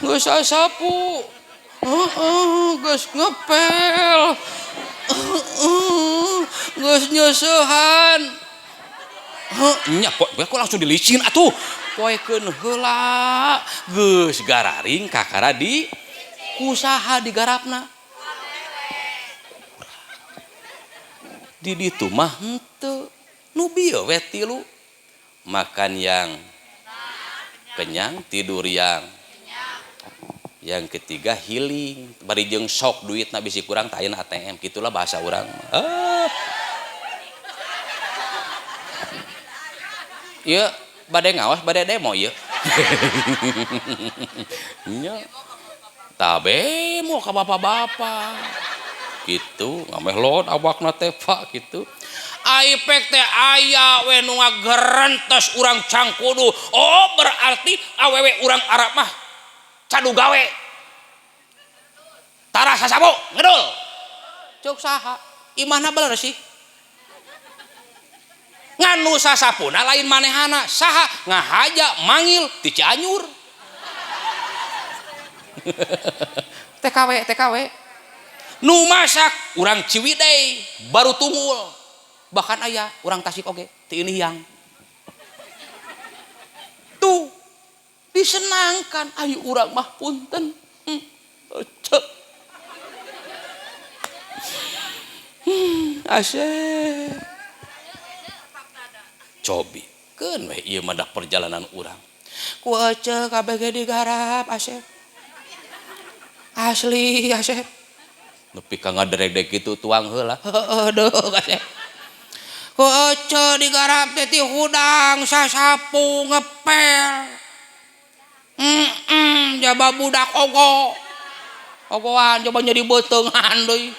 Geus sasapu. Heeh, geus ngepel. Heeh, geus nyeusehan. Nya kok langsung dilicin atuh. Poekeun heula geus gararing kakara di kusaha digarapna. Di ditu mah henteu. Nu bieu we tilu. Makan yang kenyang, tidur yang ketiga healing. Bari jeung sok duitna bisi kurang tah ayeuna ATM kitulah bahasa urang. Ieu bade ngaos bade demo ieu. Nya. Tah bemo ka bapak-bapak. Kitu ngameh lod awakna teh Pak kitu. Aipek teh aya we nu ngagerentes urang cangkudu. Oh berarti awewe urang Arab mah cadu gawe. Tara sasabu ngedul. Cuk saha? Imahna beler sih. Ngan nu sasapuna lain manehana, saha ngahaja mangil ti Cianjur. TKW TKW. Nu masak urang Ciwidey baru tunggul. Bahkan aya urang Tasik oge ti ini yang. Tuh disenangkan ayo urang mah punten. Asep. Cobi keun we ieu mah dah perjalanan urang. Ku ece kabeh ge digarap Asep. Asli Asep. Nepi ka ngaderek-derek kitu tuang heula. Heueuh deuk Asep. Ku ece digarap teh ti hudang sasapu ngepel. Jaba budak ogo. Ogoan coba jadi beuteungan deui.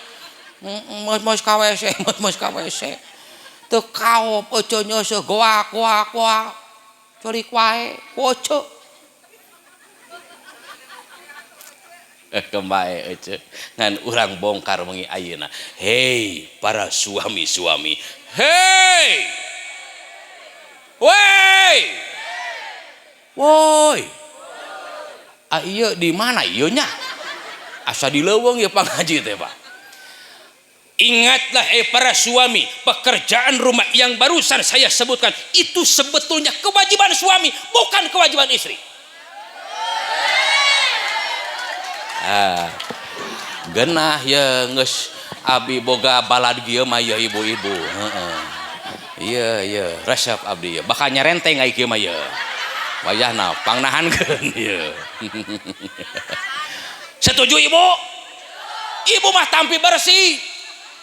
Mos ka WC, mos ka WC. Teu kaop ece nyeuseuh goak goak goak. Ceurik wae ku ece. Kembae ece ngan urang bongkar wengi ayeuna. Hei para suami-suami. Hei! Woi! Woi! Ah ieu di mana ieu nya? Asa di leuweung ieu pangaji teh, Pak. Ingatlah para suami, pekerjaan rumah yang barusan saya sebutkan itu sebetulnya kewajiban suami, bukan kewajiban istri. Ah, genah ya geus abi boga balad kieu mah ya ibu-ibu. Heeh. Iya iya, resep abdi ya. Bakal nyerenteng ai kieu mah ya. Wayahna pangnahankeun ieu. Setuju ibu? Ibu mah tampi bersih.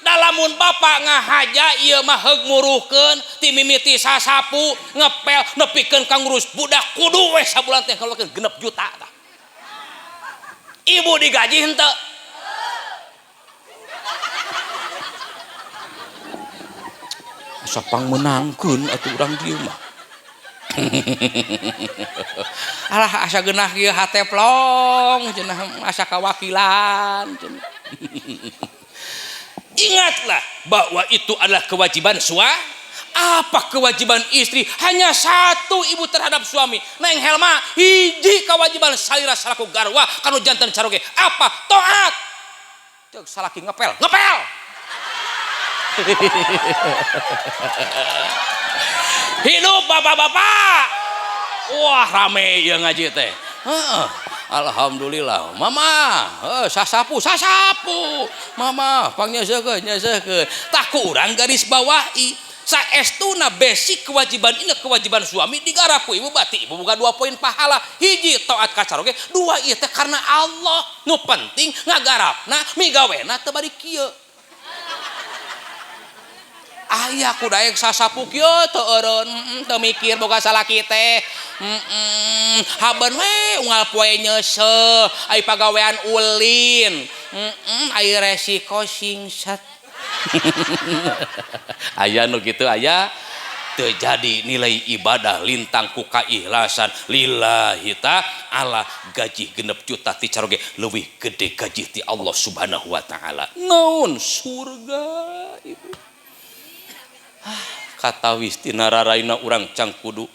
Dalamun bapak ngahaja ieu mah heug muruhkeun ti mimiti sasapu ngepel nepikeun ka ngurus budak kudu we sabulan teh kaluarkeun 6 juta tah. Ibu digaji henteu? Asa pangmeunangkeun atuh urang dieu mah. Alah asa geunah ieu hate plong cenah asa kawakilan cenah. Ingatlah bahwa itu adalah kewajiban suami. Apa kewajiban istri? Hanya satu ibu terhadap suami. Neng Helma, hiji kewajiban salira salaku garwa kanu jantan caroge. Apa? Taat. Ceuk salaki ngepel, ngepel. Hidup bapak-bapak. Wah, rame ieu ngaji teh. Heeh. Alhamdulillah. Mama, sasapu, sasapu. Mama, pangnyeuseukeun, nyeuseukeun. Tah ku urang garis bawahi. Saestuna basic kewajiban ini kewajiban suami digarap ku ibu berarti ibu boga 2 poin pahala. Hiji taat ka caroge, 2 ieu teh karena Allah. Nu penting ngagarapna migawena teu bari kieu. Aya ku daek sasapu kieu teu eureun, teu mikir boga salaki teh. Haben we unggal poe nyeuseuh, ai pagawean ulin. Ai resiko singset. Aya nu kitu aya teu jadi nilai ibadah lintang ku kaikhlasan lillahi ta'ala. Gaji 6 juta ti caroge leuwih gede gaji ti Allah Subhanahu wa taala. Naon surga ibu. Katawis tina raraina urang cangkudu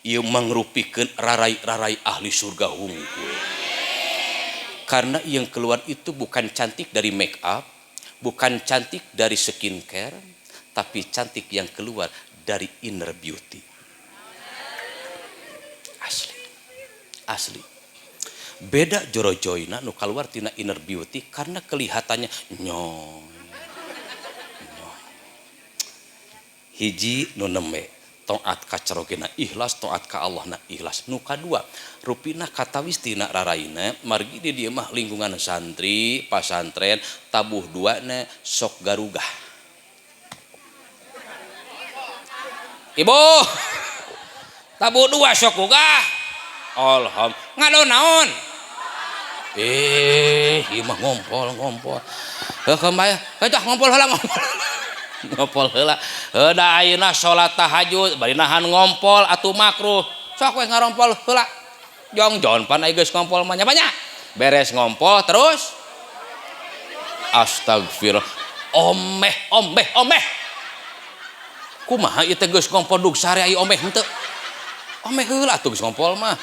ieu mangrupikeun rarai-rarai ahli surga hungkul. Karena yang keluar itu bukan cantik dari make up, bukan cantik dari skincare, tapi cantik yang keluar dari inner beauty. Asli. Asli. Beda jorojoina nu keluar tina inner beauty karena kelihatannya nyoy. Hiji nu nembe taat ka carogena ikhlas, taat ka Allah na ikhlas. Nu kadua rupina katawis tina raraina margi di dieu mah lingkungan santri pasantren tabuh dua na sok garugah. Ibu tabuh dua sok gugah. Alhamdulillah ngadon naon? Ieu mah ngompol ngompol. Heuh kembaya, heuh ngompol heula ngompol. Ngompol heula. Heuh da ayeuna salat tahajud bari nahan ngompol atuh makruh. Sok we ngarompol heula. Jongjon pan ai geus ngompol mah nya banyak. Beres ngompol terus astagfirullah. Omeh omeh omeh. Kumaha ieu teh geus ngompol dug sare aya omeh henteu? Omeh heula atuh geus ngompol mah.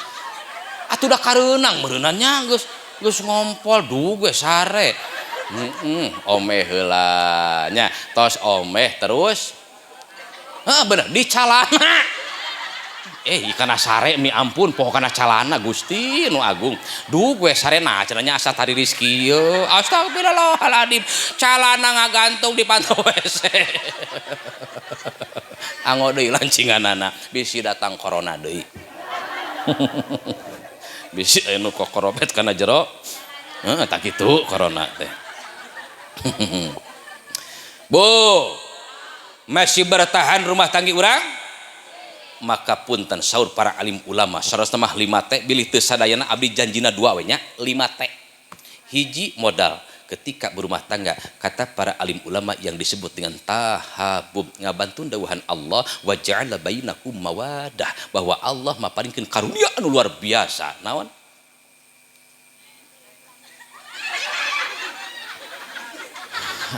Atuh da kareunang meureunnan nya geus ngompol dug we sare. Heeh, omeh heula nya. Tos omeh terus. Heeh bener di calana. Kana sare mi ampun poho kana calana Gusti nu agung. Duh gue sarena cenah nya asa tariris kieu. Astagfirullahaladzim. Calana ngagantung di panto WC. Anggo deui lancinganana bisi datang corona deui. Bisi aya nu kokorobet kana jero. Heeh tah kitu corona teh. Bu, masih bertahan rumah tangga urang? Maka punten saur para alim ulama sarasna mah 5T bilih teu sadayana abdi janjina 2 we nya 5T. Hiji modal ketika berumah tangga kata para alim ulama yang disebut dengan tahabub ngabantun dawuhan Allah wa ja'ala bainakum mawadah bahwa Allah maparingkeun karunia anu luar biasa. Naon?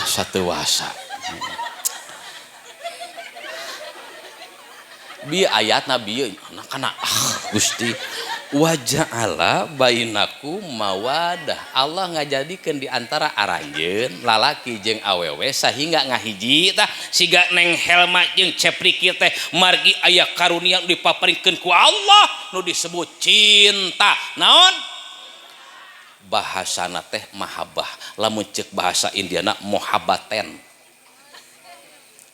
Satu wasa. Bi ayatna bieu kana Gusti wa ja'ala bainakum mawadah. Allah ngajadikeun di antara aranjeun lalaki jeung awewe sehingga ngahiji tah siga Neng Helma jeung Cepriki teh margi aya karunia nu dipaparingkeun ku Allah nu disebut cinta. Naon? Bahasana teh mahabbah, lamun ceuk bahasa Indiana mohabbaten.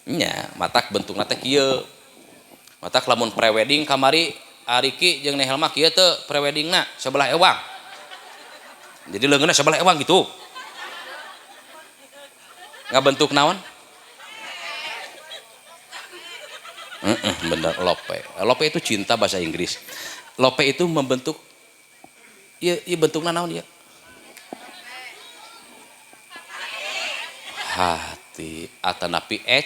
Nya matak bentukna teh kieu. Matak lamun prewedding kamari Ariki jeung Neng Helma kieu teu preweddingna sebelah ewang. Jadi leungeunna sebelah ewang gitu. Ngabentuk naon? Bener lope. Lope itu cinta bahasa Inggris. Lope itu membentuk ieu ieu bentukna naon ieu? Hati atanapi et.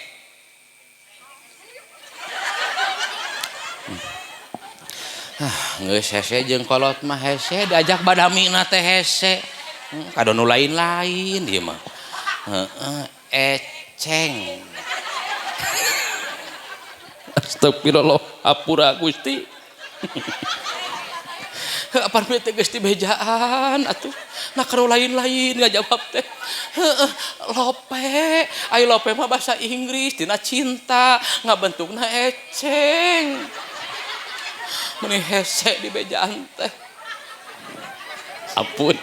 Geus hese jeung kolot mah hese diajak badamina teh hese. Kado nu lain-lain ieu mah. Heeh, eceng. Astagfirullah, apura Gusti. Heuh apan teh geus dibejaan atuh. Nah karo lain-lain ngajawab teh. Heeh, lope. Ai lope mah bahasa Inggris tina cinta, ngabentukna eceng. Meni hese di bejaan teh. Ampun.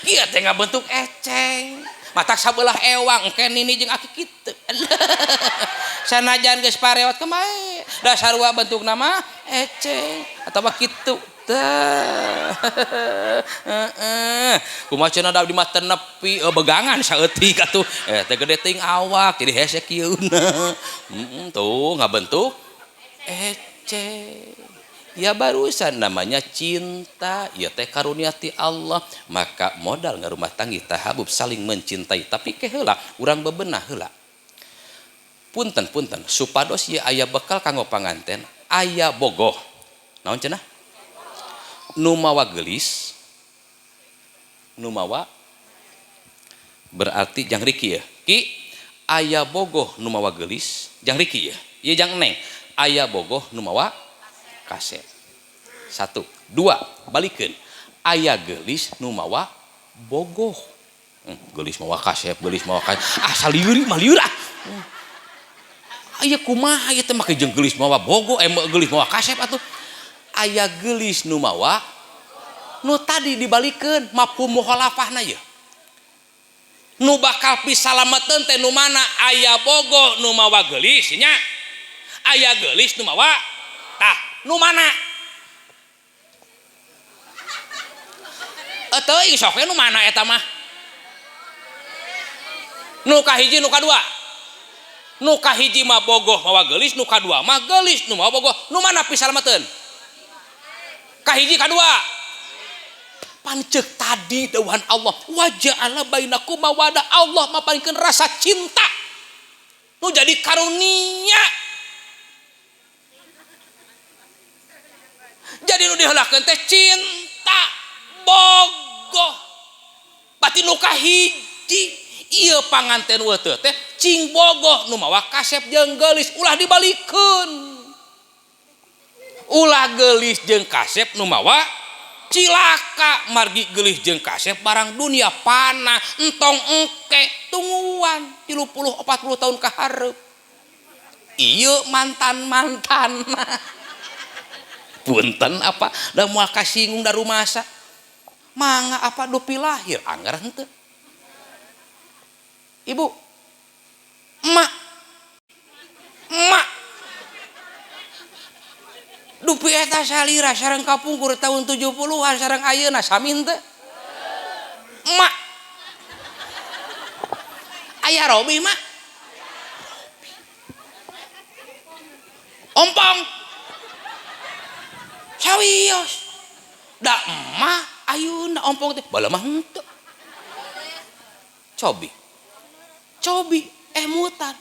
Kieu teh ngabentuk eceng. Matak sabelah ewang engke nini jeung aki kitu. Sanajan geus pareot kumaha. Da sarua bentukna mah eceng atawa kitu. Tah. Heeh. Kumaha cenah da abdi mah teu nepi begangan saeutik atuh. Teh gede teuing awak jadi hese kieuna. Heeh, tuh ngabentuk eceng. Ya barusan namanya cinta, ya teh karunia ti Allah. Maka modal ngarumah tangga tahabub saling mencintai, tapi ke heula urang bebenah heula. Punten-punten supados ieu aya bekal kanggo panganten, aya bogoh. Naon cenah? Nu mawa geulis, nu mawa berarti jang riki ya. Ki aya bogoh nu mawa geulis, jang riki ya. Ieu jang neng, aya bogoh nu mawa kaset. 1, 2, balikeun. Aya geulis nu mawa bogoh. Geulis mawa kasep, geulis mawa kasep. Ah salieur mah lieur ah. Aya kumaha ieu teh make jeung geulis mawa bogoh, geulis mawa kasep atuh. Aya geulis nu mawa nu tadi dibalikeun mafhum mukhalafahna ieu. Nu bakal pisalameteun teh nu mana? Aya bogoh nu mawa geulis nya. Aya geulis nu mawa tah nu mana? Teuing sok we nu mana eta mah? Nu kahiji nu kadua. Nu kahiji mah bogoh mawa geulis, nu kadua mah geulis nu mawa bogoh. Nu mana pisalameteun? Kahiji kadua. Pancek tadi dawuhan Allah, wa ja'ala bainakum mawadah. Allah maparingkeun rasa cinta. Nu jadi karunia. Jadi nu diheulakeun teh cinta bogoh. Berarti nu kahiji ieu panganten weuh teh Cing bogoh nu mawa kasep jeung geulis ulah dibalikeun. Ulah geulis jeung kasep nu mawa cilaka margi geulis jeung kasep barang dunia panah entong engke tungguan 30 40 tahun ka hareup. Ieu mantan-mantan. Punten apa da moal kasinggung da rumasa. Mangga apa dupi lahir anggar henteu. Ibu, emak, emak, dupi eta salira sareng kapungkur tahun 70-an sareng ayeuna sami henteu. Emak, aya Robi mak, ompong, sawios, da emak ayeuna ompong teh bala mah henteu. Cobi. Cobi mutan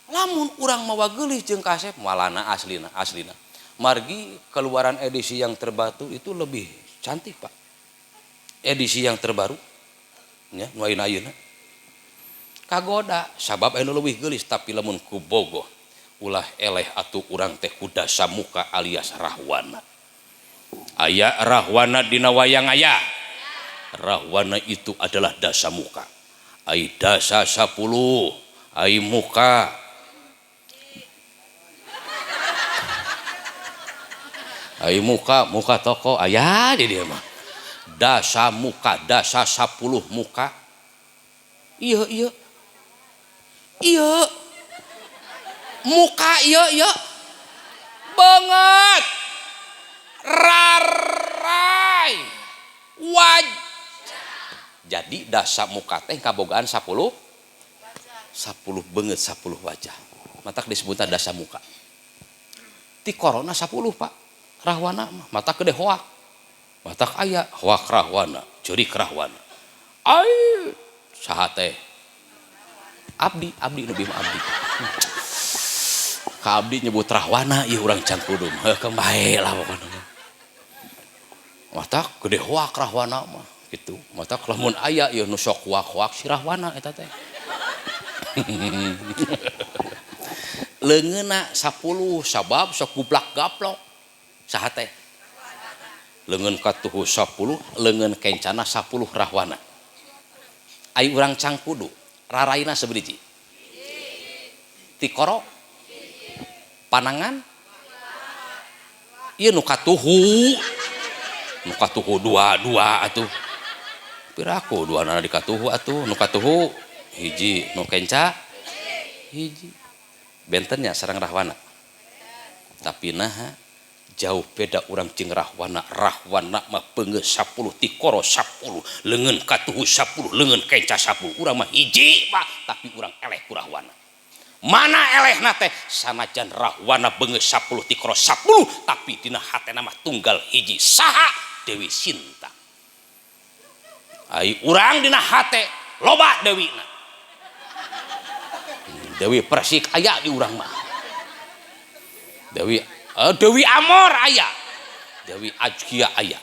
lamun urang mawa geulis jeung kasep malana aslina aslina margi keluaran edisi yang terbaru itu lebih cantik Pak. Edisi yang terbaru nya nu ayeuna kagoda sabab anu leuwih geulis tapi lamun ku bogoh ulah eleh atuh urang teh kuda samuka alias rahwana. Aya rahwana dina wayang aya. Rahwana itu adalah dasamuka. Ai dasa 10, ai muka. Ai muka, muka toko aya di dieu mah. Dasa muka, dasa 10 muka. Ieu ieu. Ieu. Muka ieu ieu. Banget. Rarai. Waj. Jadi dasa muka teh kabogaan 10 10 beungeut 10 wajah. Matak disebutna dasa muka. Ti corona 10 Pak. Rahwana mah matak gede hoak. Matak aya hoak rahwana, ceurik rahwana. Ai saha teh? Abdi, abdi nu bima abdi. Ka abdi nyebut rahwana ieu urang cangkudum. Heuh bae lah pokona mah. Matak gede hoak rahwana mah. Gitu mata lamun aya ieu nu sok hoak-hoak si rahwana eta teh. Leungeunna 10 sabab sok gublak gaplok saha teh. Leungeun katuhu 10, leungeun kencana 10 rahwana. Ai urang cangkudu raraina sabiji. Tikoro panangan ieu nu katuhu. Nu katuhu dua-dua atuh. Piraku dua nana dikatuhu atuh nu katuhu hiji nu kenca hiji bentennya sareng rahwana tapi naha jauh beda urang jeung rahwana. Rahwana mah beungeut 10 tikoro 10 leungeun katuhu 10 leungeun kenca 10 urang mah hiji Pak tapi urang eleh ku rahwana. Mana elehna teh sanajan rahwana beungeut 10 tikoro 10 tapi dina hatena mah tunggal hiji saha Dewi Sinta. Ai urang dina hate loba dewina. Dewi Persik aya di urang mah. Dewi Dewi Amor aya. Dewi Ajkia aya.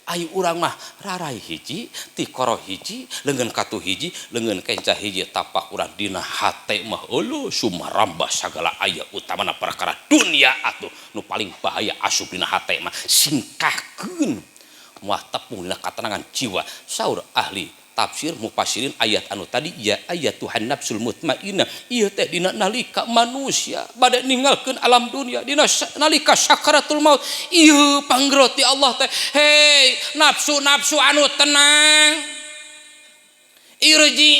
Ai urang mah rarai hiji, tikoro hiji, leungeun katuh hiji, leungeun kenca hiji tapak urang dina hate mah eueuh sumarambah sagala aya utamana perkara dunia atuh nu paling bahaya asup dina hate mah singkahkeun. Muah tepung dina katenangan jiwa. Saur ahli tafsir mufasirin ayat anu tadi ya ayat Tuhan nafsul mutmainah ieu teh dina nalika manusia bade ninggalkeun alam dunia dina nalika sakaratul maut ieu panggroti Allah teh hei nafsu-nafsu anu tenang irji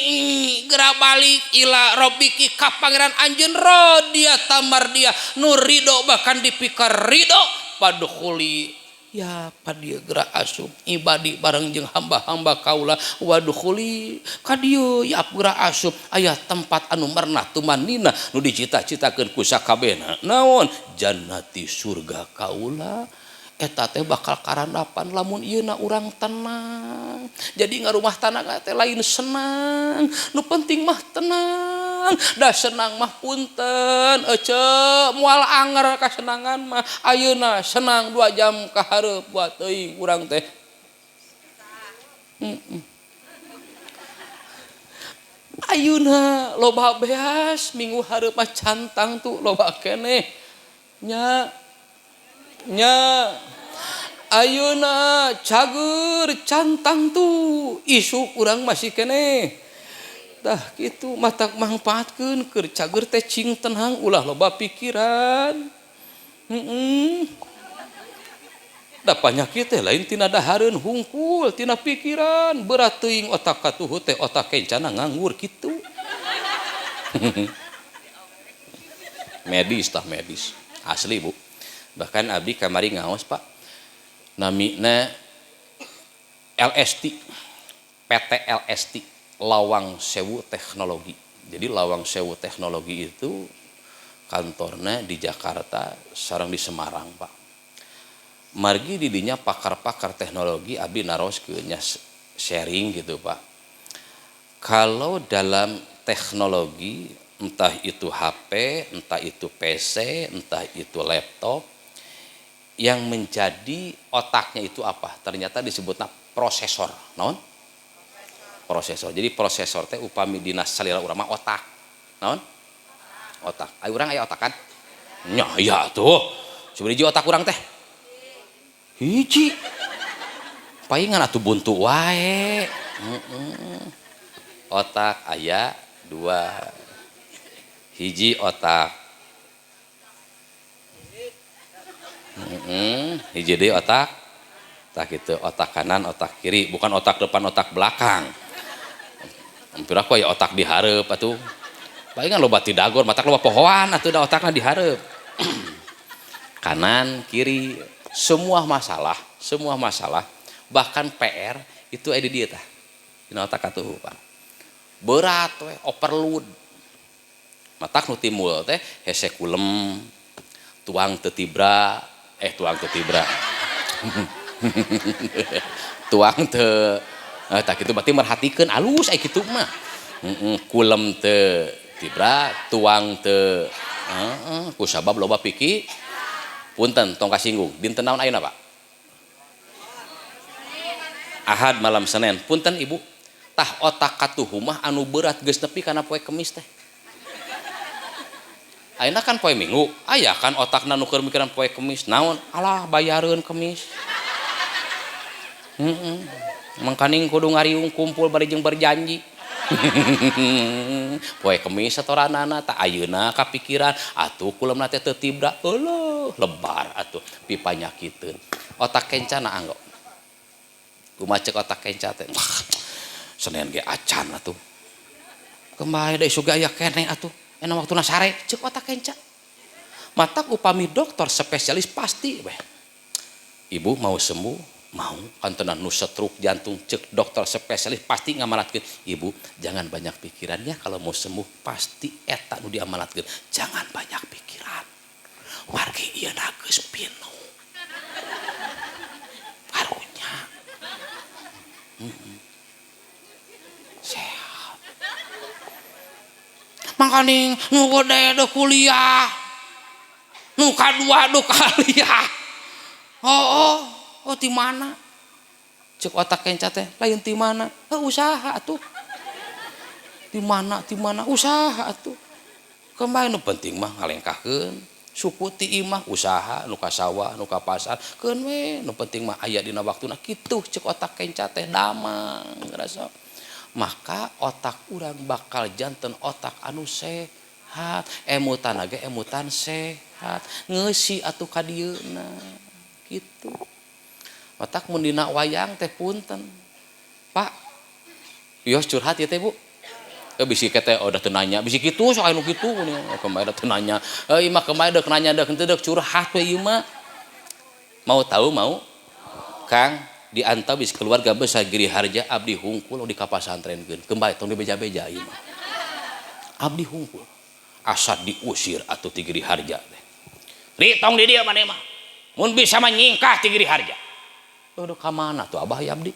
geura balik ila rabbiki ka pangeran anjeun radiyata mardiah nu ridho bahkan dipikar ridho padkhuli ya padieu geura asup ibadi bareng jeung hamba-hamba kaula wadukhuli ka dieu ya geura asup aya tempat anu mernah tumanina nu dicita-citakeun ku sakabehna naon jannati surga kaula eta teh bakal karandapan lamun ieuna urang tenang. Jadi ngarumah tangga teh lain senang, nu penting mah tenang. Da senang mah punten ece moal anger kasenangan mah. Ayeuna senang 2 jam ka hareup buat teuing urang teh. Ayeuna loba beas minggu hareup mah cantang tuh loba keneh nya nya. Ayeuna cager cantang tuh isuk urang masih keneh. Tah kitu matak mangpaatkeun keur cager teh cing tenang ulah loba pikiran. Da panyakit teh lain tina dahareun hungkul tina pikiran berat teuing otak katuhu teh otak kencana nganggur kitu. Medis tah medis asli Bu. Bahkan abdi kamari ngaos Pak. Namina LST, PT LST, Lawang Sewu Teknologi. Jadi Lawang Sewu Teknologi itu kantornya di Jakarta, sareng di Semarang Pak. Margi didinya pakar-pakar teknologi abdi naroskeun nya sharing gitu Pak. Kalau dalam teknologi entah itu HP, entah itu PC, entah itu laptop, yang menjadi otaknya itu apa? Ternyata disebutnya prosesor, naon? Prosesor. Jadi prosesor teh upami dina salira urang mah otak. Naon? Otak. Ayo urang aya otak kan? Nya iya tuh. Sabaraha otak urang teh? Hiji. Paingan atuh buntu wae. Otak aya dua. Hiji otak. Hiji deui otak. Tah kitu, otak kanan, otak kiri, bukan otak depan, otak belakang. Hampir aku aya otak di hareup atuh. Palingan loba tidagor, matak loba pohoan atuh da otakna di hareup. Kanan, kiri, semua masalah, bahkan PR itu aya di dieu tah. Dina otak atuh Pak. Berat we, overload. Matak nu timbul teh hese kulem, tuang teu tibra, tuang teu tibra. Tuang teu tah kitu berarti merhatikeun alus aya kitu mah. Kulem teu tibra, tuang teu ku sabab loba piki. Punten tong kasinggung. Dinten naon ayeuna Pak? Ahad malam Senin. Punten Ibu. Tah otak katuhu mah anu berat geus nepi kana poe Kemis teh. Ayeuna kan poe Minggu, aya kan otakna nu keur mikiran poe Kemis. Naon? Alah bayareun Kemis. Mangkaning kudu ngariung kumpul bari jeung berjanji. Poe Kemis satoranana tah ayeuna kapikiran atuh kulemna teh teu tibra. Euleuh lebar atuh pipanyakiteun. Otak kencana anggo. Kumaha ceuk otak kenca teh? Senin ge acan atuh. Kembali da isuk ge aya keneh atuh. Enak waktuna sare ceuk otak kenca. Matak upami dokter spesialis pasti weh. Ibu mau sembuh? Mau kantenan nu stroke jantung cek dokter spesialis pasti ngamanatkeun. Ibu jangan banyak pikiran ya, kalau mau sembuh pasti eta nu diamanatkeun. Jangan banyak pikiran. Wargi ieu na geus pinuh. Karunya. Sehat. Mangkaning nu gede deuk kuliah. Nu kadua deuk kuliah. Oh. Oh di mana? Cek otak kenca teh lain di mana? Oh, usaha atuh. Di mana? Di mana? Usaha atuh. Kembali nu penting mah ngalengkahkeun suku ti imah usaha nu ka sawah nu ka pasar keun we nu penting mah aya dina waktuna kitu cek otak kenca teh damang ngrasa. Maka otak urang bakal janten otak anu sehat, emutan ge emutan sehat, ngeusi atuh ka dieuna kitu. Otak mun dina wayang teh punten. Pak, ieu curhat ieu teh Bu. Bisi teh udah teu nanya, bisi kitu sok aya nu kitu kemarin udah teu nanya. Ieu mah kemarin deuk nanya deuk henteu deuk curhat we ieu mah. Mau tahu mau? Kang, di antawis keluarga besar Giri Harja abdi hungkul di kapasantrenkeun. Kembali tong dibeja-beja ieu mah. Abdi hungkul. Asa diusir atuh ti Giri Harja teh. Ri tong di dieu maneh mah. Mun bisa mah nyingkah ti Giri Harja. Aduh ka mana tuh abah ya abdi?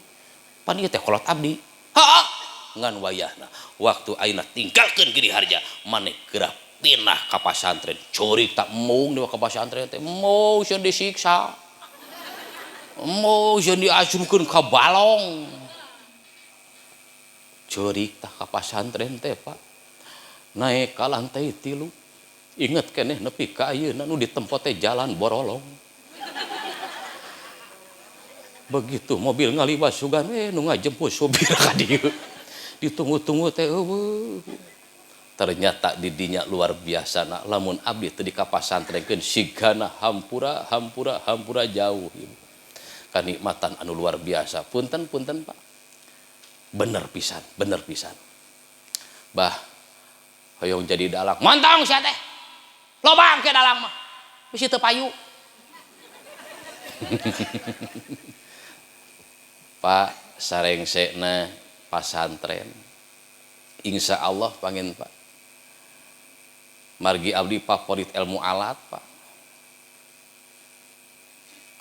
Pan ieu teh kolot abdi. Heeh. Ngan wayahna waktu ayeuna tinggalkeun Giri Harja, maneh geura pindah ka pasantren. Ceurik tak mung di ka pasantren teh, mung sieun disiksa. Mung sieun diasupkeun ka balong. Ceurik tah ka pasantren teh Pak. Naik ka lantai 3. Inget keneh nepi ka ayeuna nu ditempo teh jalan borolong. Begitu mobil ngaliwat sugan we nu ngajemput supir ka dieu. Ditunggu-tunggu teh eueuh. Ternyata didinya luar biasa na lamun abdi teu dikapasantrenkeun sigana hampura hampura hampura jauh ibu. Kanikmatan anu luar biasa. Punten punten Pak. Bener pisan, bener pisan. Bah hoyong jadi dalang. Montong sia teh. Lobang ke dalang mah. Bisi teu payu. Pak sarengsekna pasantren. Insya Allah pangin Pak. Margi abdi favorit ilmu alat Pak.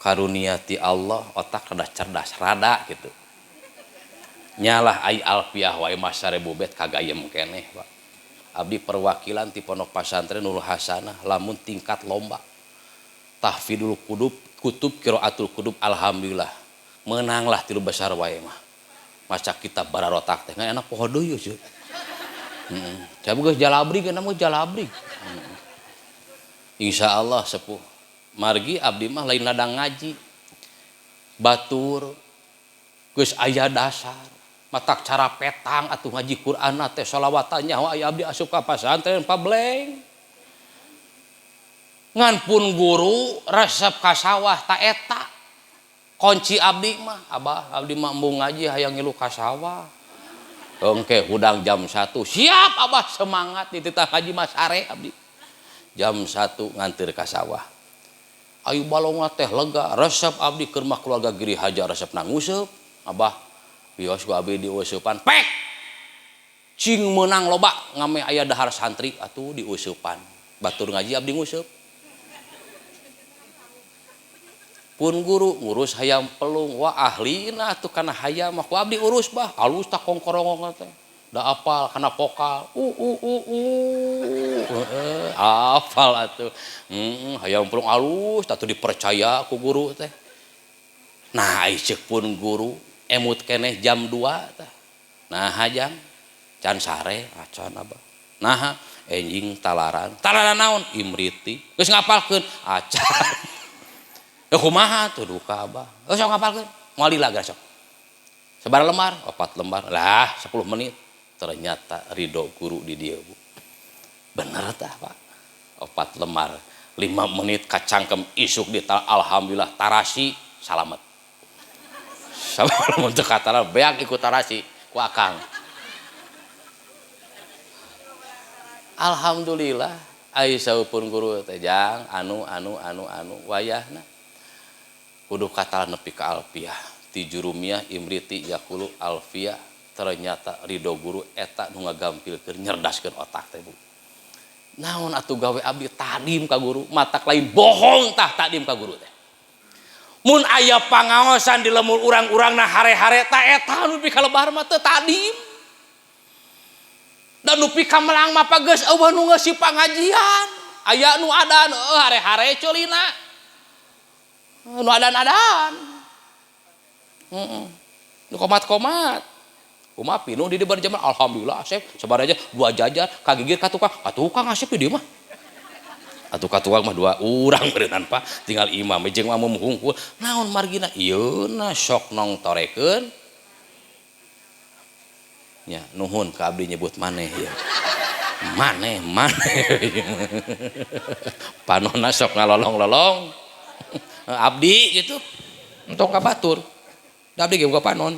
Karunia ti Allah otak rada cerdas rada gitu. Nyalah ai alfiah wae mah 1000 bet kagayem keneh Pak. Abdi perwakilan ti Pondok Pasantren Nurul Hasanah lamun tingkat lomba tahfidul kutub kutub qiraatul kutub alhamdulillah menanglah 3 besar wae mah. Maca kitab bararotak teh ngan enak poho deui euy. Heeh. Geus jalabrig geuna mah jalabrig. Insyaallah sepuh. Margi abdi mah lain ladang ngaji. Batur geus aya dasar. Matak cara petang atuh ngaji Quran teh sholawatan nyaho aya abdi asup ka pasantren pableng. Ngan pun guru resep ka sawah ta eta. Kunci abdi mah abah abdi mah embung ngaji hayang ngilu ka sawah. Engke hudang jam 1 siap abah semangat dititah ngaji mah sare abdi. Jam 1 nganteur ka sawah. Ayu balongna teh lega resep abdi keur mah keluarga Giri Haja resep nanguseup abah bios ku abdi diuseupan pek cing meunang loba ngame aya dahar santri atuh diuseupan batur ngaji abdi nguseup. Pun guru ngurus hayam pelung wah ahlina atuh kana hayam mah ku abdi urus bah alus tah kongkorongong teh da apal kana pokal apal atuh hayam pelung alus tah dipercaya ku guru teh. Nah ai ceuk pun guru emut keneh jam 2 tah. Nah jam can sare acan abah. Nah enjing talaran. Talaran naon? Imriti. Geus ngapalkeun acan. Ya kumaha tuh duka abah. Geus sok ngapalkeun. Moal lila geus sok. Sabaraha lembar? 4 lembar. Lah 10 menit. Ternyata ridho guru di dieu Bu. Bener tah Pak. 4 lembar 5 menit kacangkem isuk di alhamdulillah tarasi salamet. Sabaraha mun teu katara beak ikut tarasi ku akang. Alhamdulillah ai saupun guru teh jang anu anu anu anu wayahna kudu katal nepi ka alfiah ti jurumiyah imriti yaqulu alfiah ternyata ridho guru eta nu ngagampilkeun nyerdaskeun otak teh Bu. Naon atuh gawe abdi tadim ka guru matak lain bohong tah tadim ka guru teh. Mun aya pangaosan di lemur urang-urangna hare-hare ta eta nu pikalebar mah teu tadim. Dan nu pikamelang mah geus eueuh nu ngeusi pangajian. Aya nu adan heuh hare-hare ceulina. Nu adan-adan. Heeh. Nu komat-komat. Kumaha pinuh di dieu berjaman alhamdulillah asep sabar aja 2 jajar kagigir ka tukang. Ka tukang asep di dieu mah. Atuh ka tukang mah 2 urang beureunan Pak tinggal imam jeung makmum hungkul. Naon margina ieu na sok nongtorekeun. Nya nuhun ka abdi nyebut maneh ya. Maneh maneh. Panonna sok ngalolong-lolong. Abdi gitu. Entong ka batur. Da abdi ge boga panon.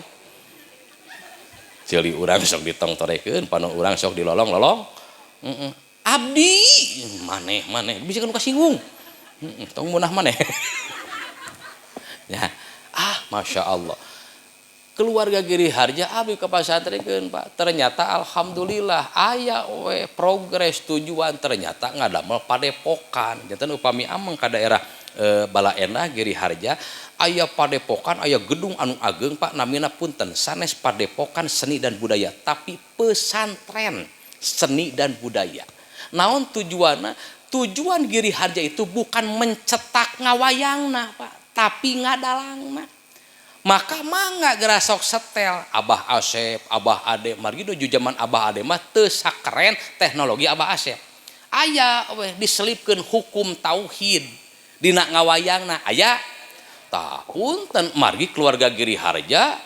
Ceuli urang sok ditongtorekeun, panon urang sok dilolong-lolong. Heeh. Abdi maneh maneh bisa kan kasinggung. Heeh, tong munah maneh. Ya, ah Masya Allah. Keluarga Giri Harja abdi ka pasantrenkeun Pak. Ternyata alhamdulillah aya we progres tujuan ternyata ngadamel padepokan. Janten upami ameng ka daerah Balaendah Giri Harja aya padepokan aya gedung anu ageng Pak namina punten sanes padepokan seni dan budaya tapi pesantren seni dan budaya. Naon tujuanna? Tujuan Giri Harja itu bukan mencetak ngawayangna Pak, tapi ngadalangna. Maka mangga geura sok setel Abah Asep, Abah Ade, margi nuju zaman Abah Ade mah teu sakeren teknologi Abah Asep. Aya weh diselipkeun hukum tauhid dina ngawayangna aya. Tah punten margi keluarga Giri Harja,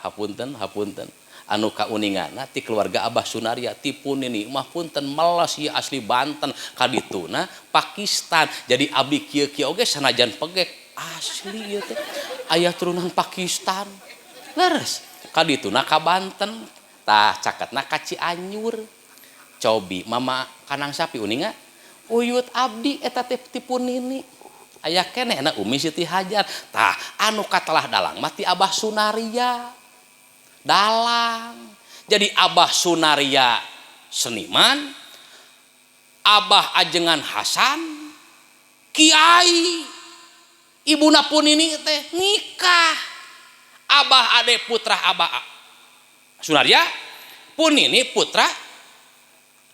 hapunten hapunten anu kauninganna ti keluarga Abah Sunarya ti pun nini mah punten meles ieu asli Banten kadituna Pakistan. Jadi abdi kieu-kieu oge sanajan pegek asli ieu teh aya turunan Pakistan. Leres kadituna ka Banten tah caketna ka Cianjur. Cobi mama kanang sapi uninga uyut abdi eta teh ti pun nini. Aya keneh na Umi Siti Hajar. Tah anu katelah dalang mah ti Abah Sunarya. Dalang. Jadi Abah Sunarya seniman, Abah Ajengan Hasan kiai. Ibuna pun ini teh nikah. Abah Ade putra Abah Sunarya, pun ini putra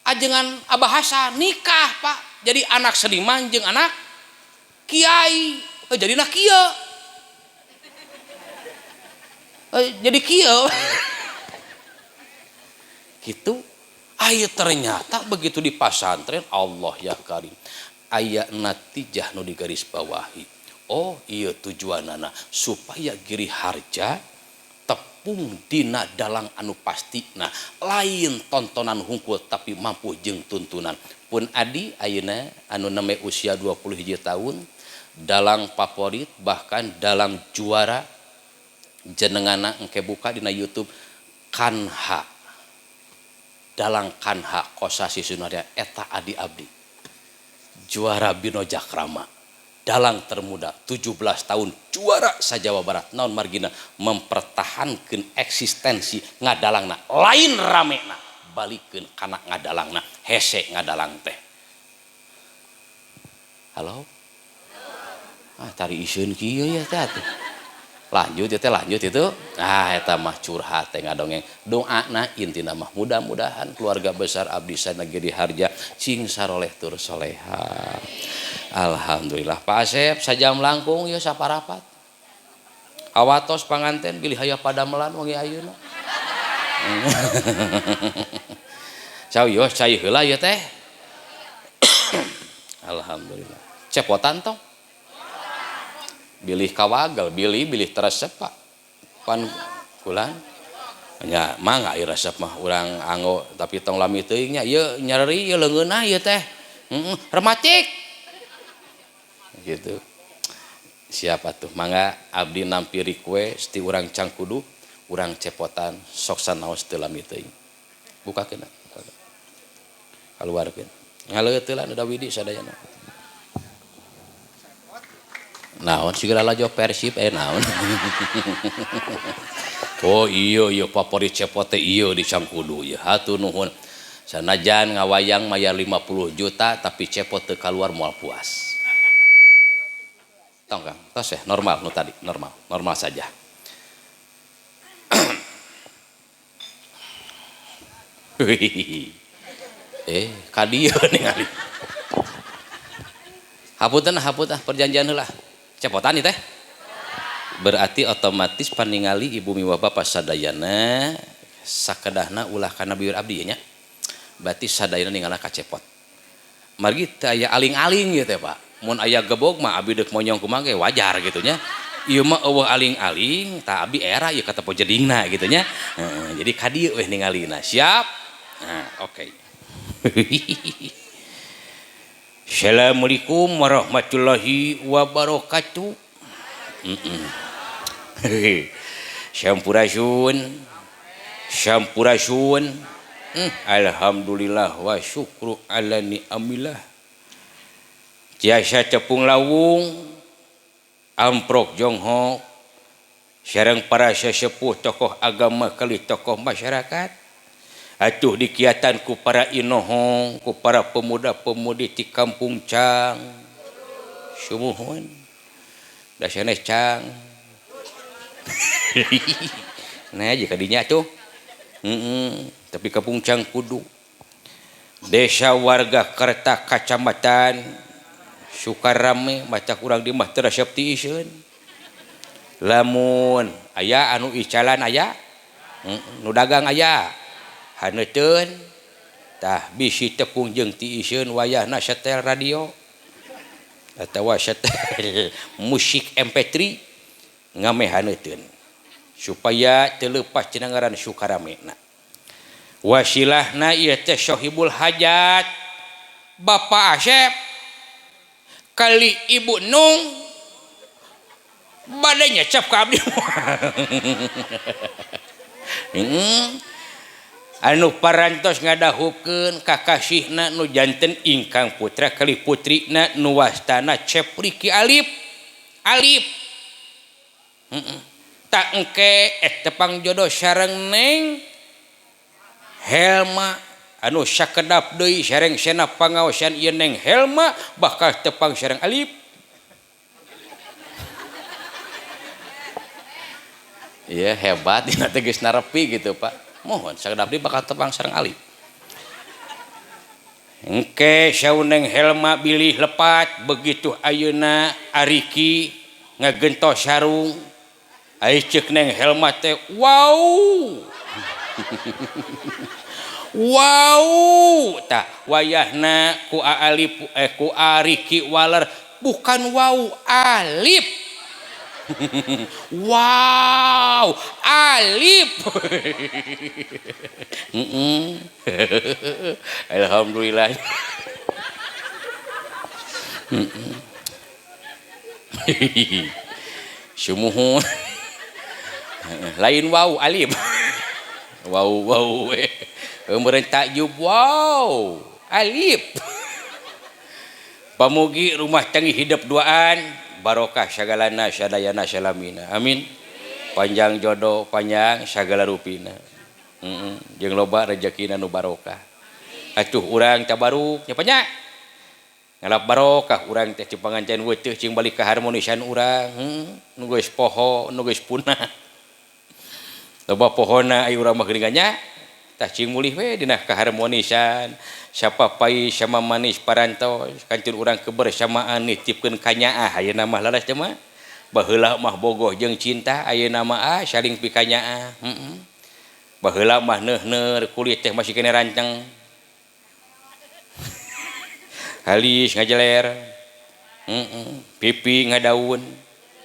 Ajengan Abah Hasan nikah, Pak. Jadi anak seniman jeung anak kiai. Jadi nak kieu. Jadi kieu. Gitu. Aya ternyata begitu di pasantren Allah ya karim. Aya natijah nu digaris bawahi. Oh iya tujuanana supaya Giri Harja tepung dina dalang anu pasti. Nah lain tontonan hungkul tapi mampu jeung tuntunan. Pun adi ayeuna anu neme usia 21 tahun dalang favorit bahkan dalang juara jenengana engke buka dina YouTube Kanha. Dalang Kanha Kosasi Sunarya eta adi abdi. Juara Bino Jakrama. Dalang termuda 17 tahun juara sa-Jawa Barat. Naon margina mempertahankan eksistensi ngadalangna lain ramena balikeun kana ngadalangna hese ngadalang teh. Halo? Ah tari iseun kieu ya teh atuh. Lanjut ya teh lanjut itu. Ah eta mah curhat teh ngadongeng. Doana intina mah mudah-mudahan keluarga besar abdi sana Giri Harja cing saroleh tur soleha. Alhamdulillah Pak Asep sajam langkung ya saparapat. Awatos panganten bilih aya padamelan wengi ayeuna. Sawios cai heula ieu teh. Alhamdulillah. Cepotan tong. Bilih kawagel, bilih teresep Pak. Pan kulan. Nya mangga ieu resep mah urang anggo tapi tong lami teuing nya ieu nyereri ieu leungeunna ieu teh. Heeh, remacik. Gitu. Siapa tuh mangga abdi nampi request ti urang Cangkudu, urang cepotan sok sanaos teu lami teuing. Bukakeun. Kaluarkeun. Ngaleueut heula nu Dawidi sadayana. Naon segala lajo Persib naon. Oh iya iya favorit cepot teh iya di Cangkudu ya hatur nuhun. Sanajan ngawayang mayar 50 juta tapi cepot teu kaluar moal puas. Tong Kang, tos ya normal nu tadi, normal, normal saja. Ka dieu ningali. Hapunten hapunten perjanjian heula. Cepotan ieu teh. Berarti otomatis paningali ibu miwah bapa sadayana sakedahna ulah kana biur abdi nya. Berarti sadayana ningalna kacepot. Margi teu aya aling-aling ieu teh Pak. Mun aya gebog mah abdi deuk monyong kumaha ge wajar gitu nya. Ieu mah eueuh aling-aling tah abdi era ieu katepo jedingna gitu nya. Heeh, jadi ka dieu weh ningalina. Siap? Nah, oke. Assalamualaikum warahmatullahi wabarakatuh. Sampurasun. Sampurasun. Alhamdulillah wa syukru ala ni'amillah. Tiasa tepung lawung amprok jonghok sareng para sesepuh tokoh agama kali tokoh masyarakat. Atuh dikiatan ku para inohong, ku para pemuda-pemudi di kampung Cang. Sumuhun. Da sanes Cang. Nah, jika dinya tuh. Tapi kampung Cang Kudu. Desa warga Kerta Kacamatan Sukarame maca kurang di mah teu resep tiiseun. Lamun aya anu icalan aya nu dagang aya haneuteun tah bisi tepung jeung tiiseun wayahna setel radio atawa setel musik MP3 ngameh haneuteun supaya teu leupas cenah ngaran sukaramena. Wasilahna ieu teh sohibul hajat Bapak Asep kali Ibu Nung bade nyecep ka abdi. Anu parantos ngadahupkeun kakasihna nu janten ingkang putra kali putrina nu wastana Cep Riki Alif. Alif. Tak engke tepang jodoh sareng Neng Helma anu sakedap deui sareng sena pangaosan ieu Neng Helma bakal tepang sareng Alif. Iya hebat dina teh geus narepi gitu Pak. Mohon sakedap deui bakal tepang sareng Alif. Engke saun Neng Helma bilih lepat begitu ayeuna Ariki ngagentos sarung. Ai ceuk Neng Helma teh wow. Wow tah wayahna ku Alif ku Ariki waler bukan wow Alif. Wow Alif. Alhamdulillah. Sumuhun lain wow Alif. Wow wow meureun takjub wow Alif. Pamugi rumah tangga hidup duaan barokah sagalana sadayana salamina. Amin. Panjang jodoh panjang sagala rupina. Jeung loba rezekina nu barokah. Atuh urang tabaruk nya nya. Ngalap barokah urang teh cing panganten weuteung cing balik kaharmonisan urang. Nu geus poho nu geus punah. Loba pohona ai urang mah geuningan nya. Tah cing mulih we dina kaharmonisan sapapai sama manis parantos kantun urang kebersamaan nitipkeun kanyaah ayeuna mah laras teh mah baheula mah bogoh jeung cinta ayeuna mah saling pikanyaah. Baheula mah neuhneur kulit teh masih kene rancang halis ngajeler pipi ngadaun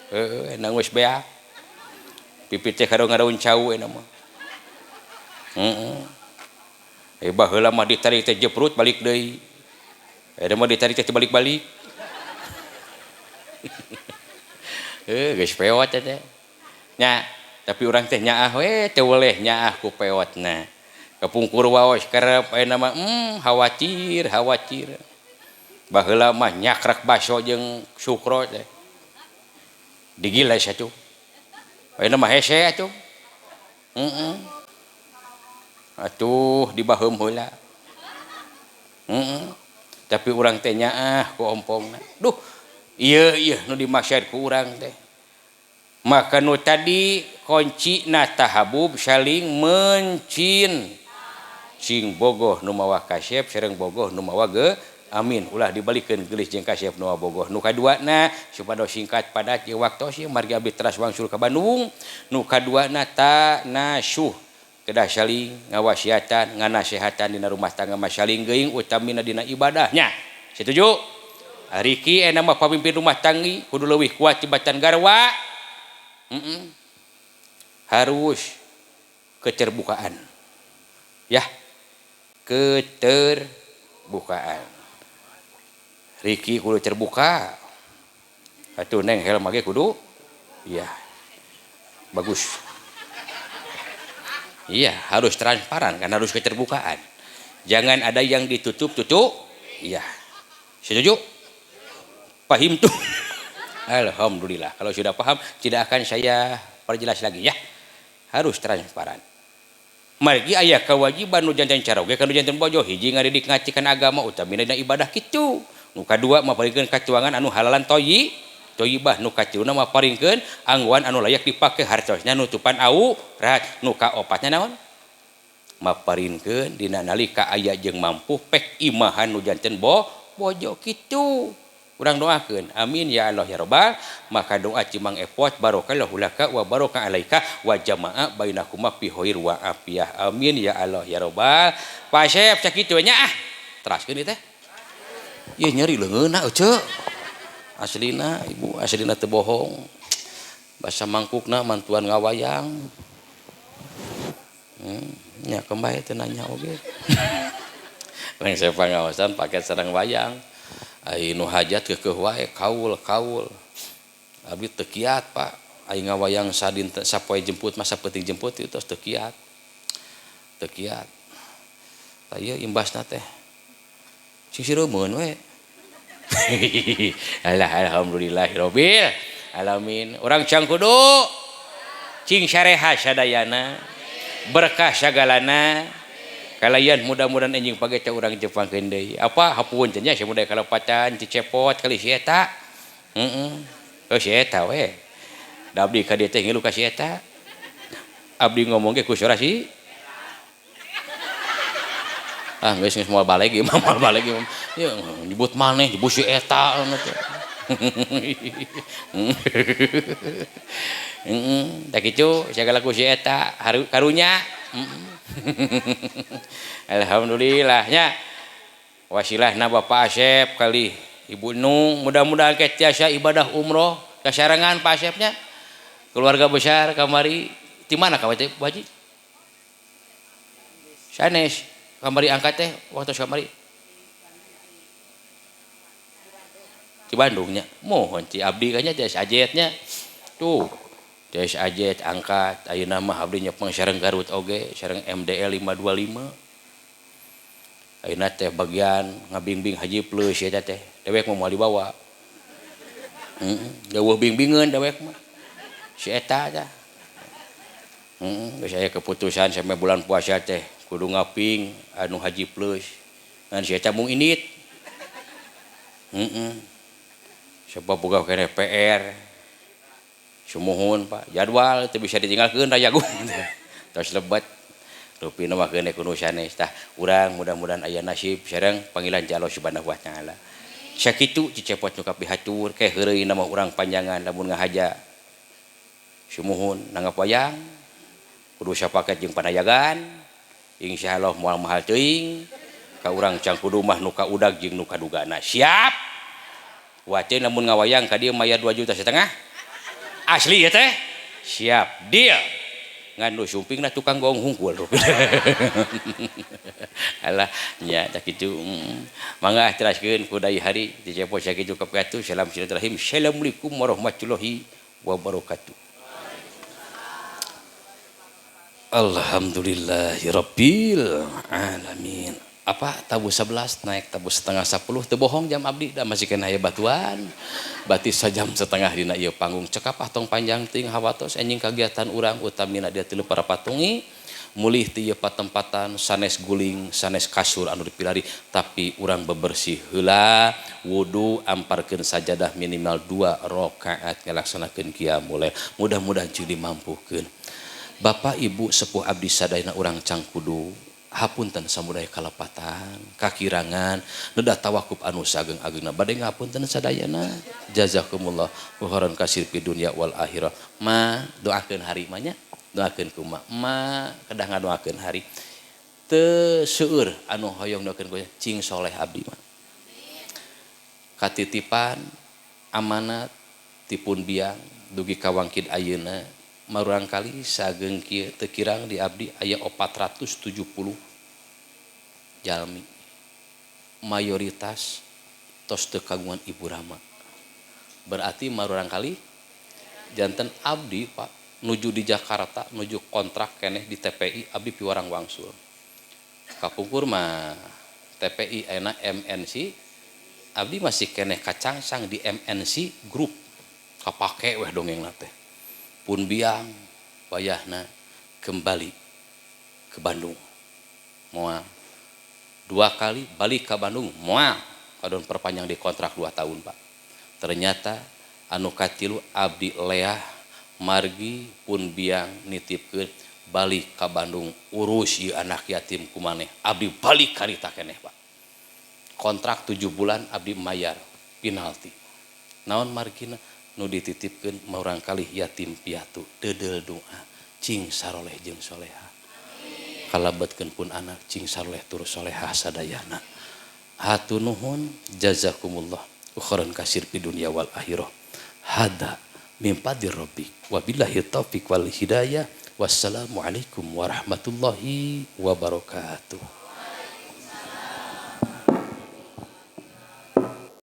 heueuh geus beak pipi teh kado ngadaun cau ayeuna mah. Baheula mah ditarik teh jeprut balik deui. Eta mah ditarik teh balik-balik. Geus pewot teh. Nya, tapi urang teh nyaah we teu weleh nyaah ku pewotna. Kapungkur waos kerep ayeuna mah khawatir, khawatir. Baheula mah nyakrak baso jeung sukro teh. Digiles atuh. Ayeuna mah hese atuh. Atuh dibaheum heula. Tapi urang teh nyaah ku ompongna. Duh, ieu ieu nu dimaksud ku urang teh. Maka nu tadi kuncina tahabub saling mencin. Cing bogoh nu mawa kasep sareng bogoh nu mawa ge. Amin. Ulah dibalikeun geulis jeung kasep nu bogoh. Nu kaduana supados singkat padat ieu waktos ieu margi abdi teras wangsul ka Bandung. Nu kaduana tanasuh. Kedah saling ngawasiatan nganasehatan dina rumah tangga mah saling geuing utamina dina ibadahnya. Setuju? Riki eta mah pamimpin rumah tangga kudu leuwih kuat tibatan garwa. Harus keterbukaan. Ya. Keterbukaan. Riki kudu terbuka. Atuh Neng Helma ge kudu iya. Bagus. Iya, harus transparan kan harus keterbukaan. Jangan ada yang ditutup-tutup. Iya. Setuju? Paham tuh. Alhamdulillah. Kalau sudah paham tidak akan saya perjelas lagi ya. Harus transparan. Margi aya kewajiban nu janten caroge ka nu janten bojo hiji ngadidik ngacikan agama utamina dina ibadah kitu. Nu kadua maparingkeun katuangan anu halalan toyi thayyibah nu katiluna maparingkeun angguan anu layak dipake hartosna nutupan aurat nu kaopatna naon maparingkeun dina nalika aya jeung mampu pek imahan nu janten bojo kitu. Urang doakeun amin ya Allah ya Rabbal maka doa Cimang Epot barokallahu laka wa baraka alaika wa jama'a bainakuma fi khair wa afiyah amin ya Allah ya Rabbal. Pak Asep sakitu nya ah teraskeun ieu teh ieu nyeri leungeunna euceu aslina ibu aslina teu bohong basa mangkukna mantuan ngawayang nya kembali teu nanya oge lain saya pangaosan paket sareng wayang ai nu hajat keukeuh wae kaul-kaul abdi teu kiat Pak ai ngawayang sadinten sapoe jemput mah sapeuting jemput itu tos teu kiat tah ieu imbasna teh sing sireumeun we alah alhamdulillahirabbil alamin urang Cangkudu cing sareha sadayana berkah sagalana kalayan mudah-mudahan anjing page teh urang jepangkeun deui apa hapunten nya samudah kalepatan cicepot kali si eta heeh oh si eta we da abdi ka dieu teh ngilu ka si eta abdi ngomong ge ku sora si ah geus geus moal balik ieu mah moal balik ieu nyebut maneh nyebut si eta teh heeh da kitu sagala ku si eta karunya. Alhamdulillah nya wasilahna Bapak Asep kali Ibu Nung mudah-mudahan ke tiasa ibadah umroh kasarengan Pak Asepnya keluarga besar kamari di mana ka teh Bu Haji sanes kamari angkat teh waktu kamari di Bandungnya mohon ci abdi kanya tiasa ajetnya tuh Tiasa ajet angkat ayeuna mah abdi nyepeng sareng Garut oge sareng MDL 525 ayeuna teh bagian ngabingbing haji plus eta teh dewek mah moal dibawa heeh jauh bingbingeun dewek mah si eta tah heeh geus aya keputusan sampai bulan puasa teh kudu ngaping anu haji plus ngan si eta mung indit heeh sebab boga keneh PR sumuhun Pak jadwal teu bisa ditinggalkeun rayagung tos lebet rupina mah keun kudu sanes tah urang mudah-mudahan aya nasib sareng panggilan Allah Subhanahu wa taala sakitu cicepot nu kapihatur ke heureuyna mah urang panjangan lamun ngahaja sumuhun nanggap wayang kudu sapaket jeung panayagan insyaallah moal mahal teuing ka urang Cangkudu mah nu kaudag jeung nu kadugana siap waceun lamun ngawayang ka dieu mayar 2,5 juta asli ya teh siap deal ngan nu sumpingna tukang gong hungkul alah nya tah kitu mangga teraskeun ku dai hari dicepot sakitu kapihatur salam silaturahim assalamualaikum warahmatullahi wabarakatuh. Alhamdulillahirabbil alamin. Apa tabu 11 naik tabu 9:30 teu bohong jam abdi da masih kena aya batuan berarti sajam setengah dina ieu panggung cekap ah tong panjang teuing hawatos anjing kagiatan urang utamina dia tilu para patungi mulih ti ieu patempatan sanes guling sanes kasur anu dipilari tapi urang bebersih heula wudu amparkeun sajadah minimal 2 rakaat ngalaksanakeun qiyamul lail mudah-mudahan cing dimampukeun Bapak Ibu sepuh abdi sadayana urang Cangkudu hapunten samudaya kalepatan kakirangan nedah tawakuf anu sageung-ageungna bade ngapunten sadayana jazakumullah khairan kasir fi dunya wal akhirah ma doakeun hari mah nya doakeun kumaha ma kedah ngadoakeun hari teu seueur anu hoyong doakeun ku cing soleh abdi mah katitipan amanat tipun biang dugi ka wangkid ayeuna marurang kali sageung kieu teu kirang di abdi aya 470 jalmi mayoritas tos teu kagungan ibu rama berarti marurang kali janten abdi Pak nuju di Jakarta nuju kontrak keneh di TPI abdi piwarang wangsul kapungkur mah TPI ayeuna MNC abdi masih keneh kacangsang di MNC Group kapake weh dongengna teh pun biang wayahna kembali ke Bandung moal 2 kali balik ke Bandung moal kadon perpanjang di kontrak 2 tahun Pak ternyata anu katilu abdi leah margi pun biang nitipkeun balik ka Bandung urus ieu anak yatim kumaneh abdi balik karita keneh Pak kontrak 7 bulan abdi mayar Penalti naon margina nu dititipkeun murangkalih yatim piatu. Deudeuh doa cing saroleh jeung soleha, kalebetkeun pun anak cing saroleh tur soleha sadayana. Hatur nuhun, jazakumullah khairan kasir di dunia wal akhirah. Hada min fadlir rabbi, wabillahi taufik wal hidayah. Wassalamualaikum warahmatullahi wabarakatuh.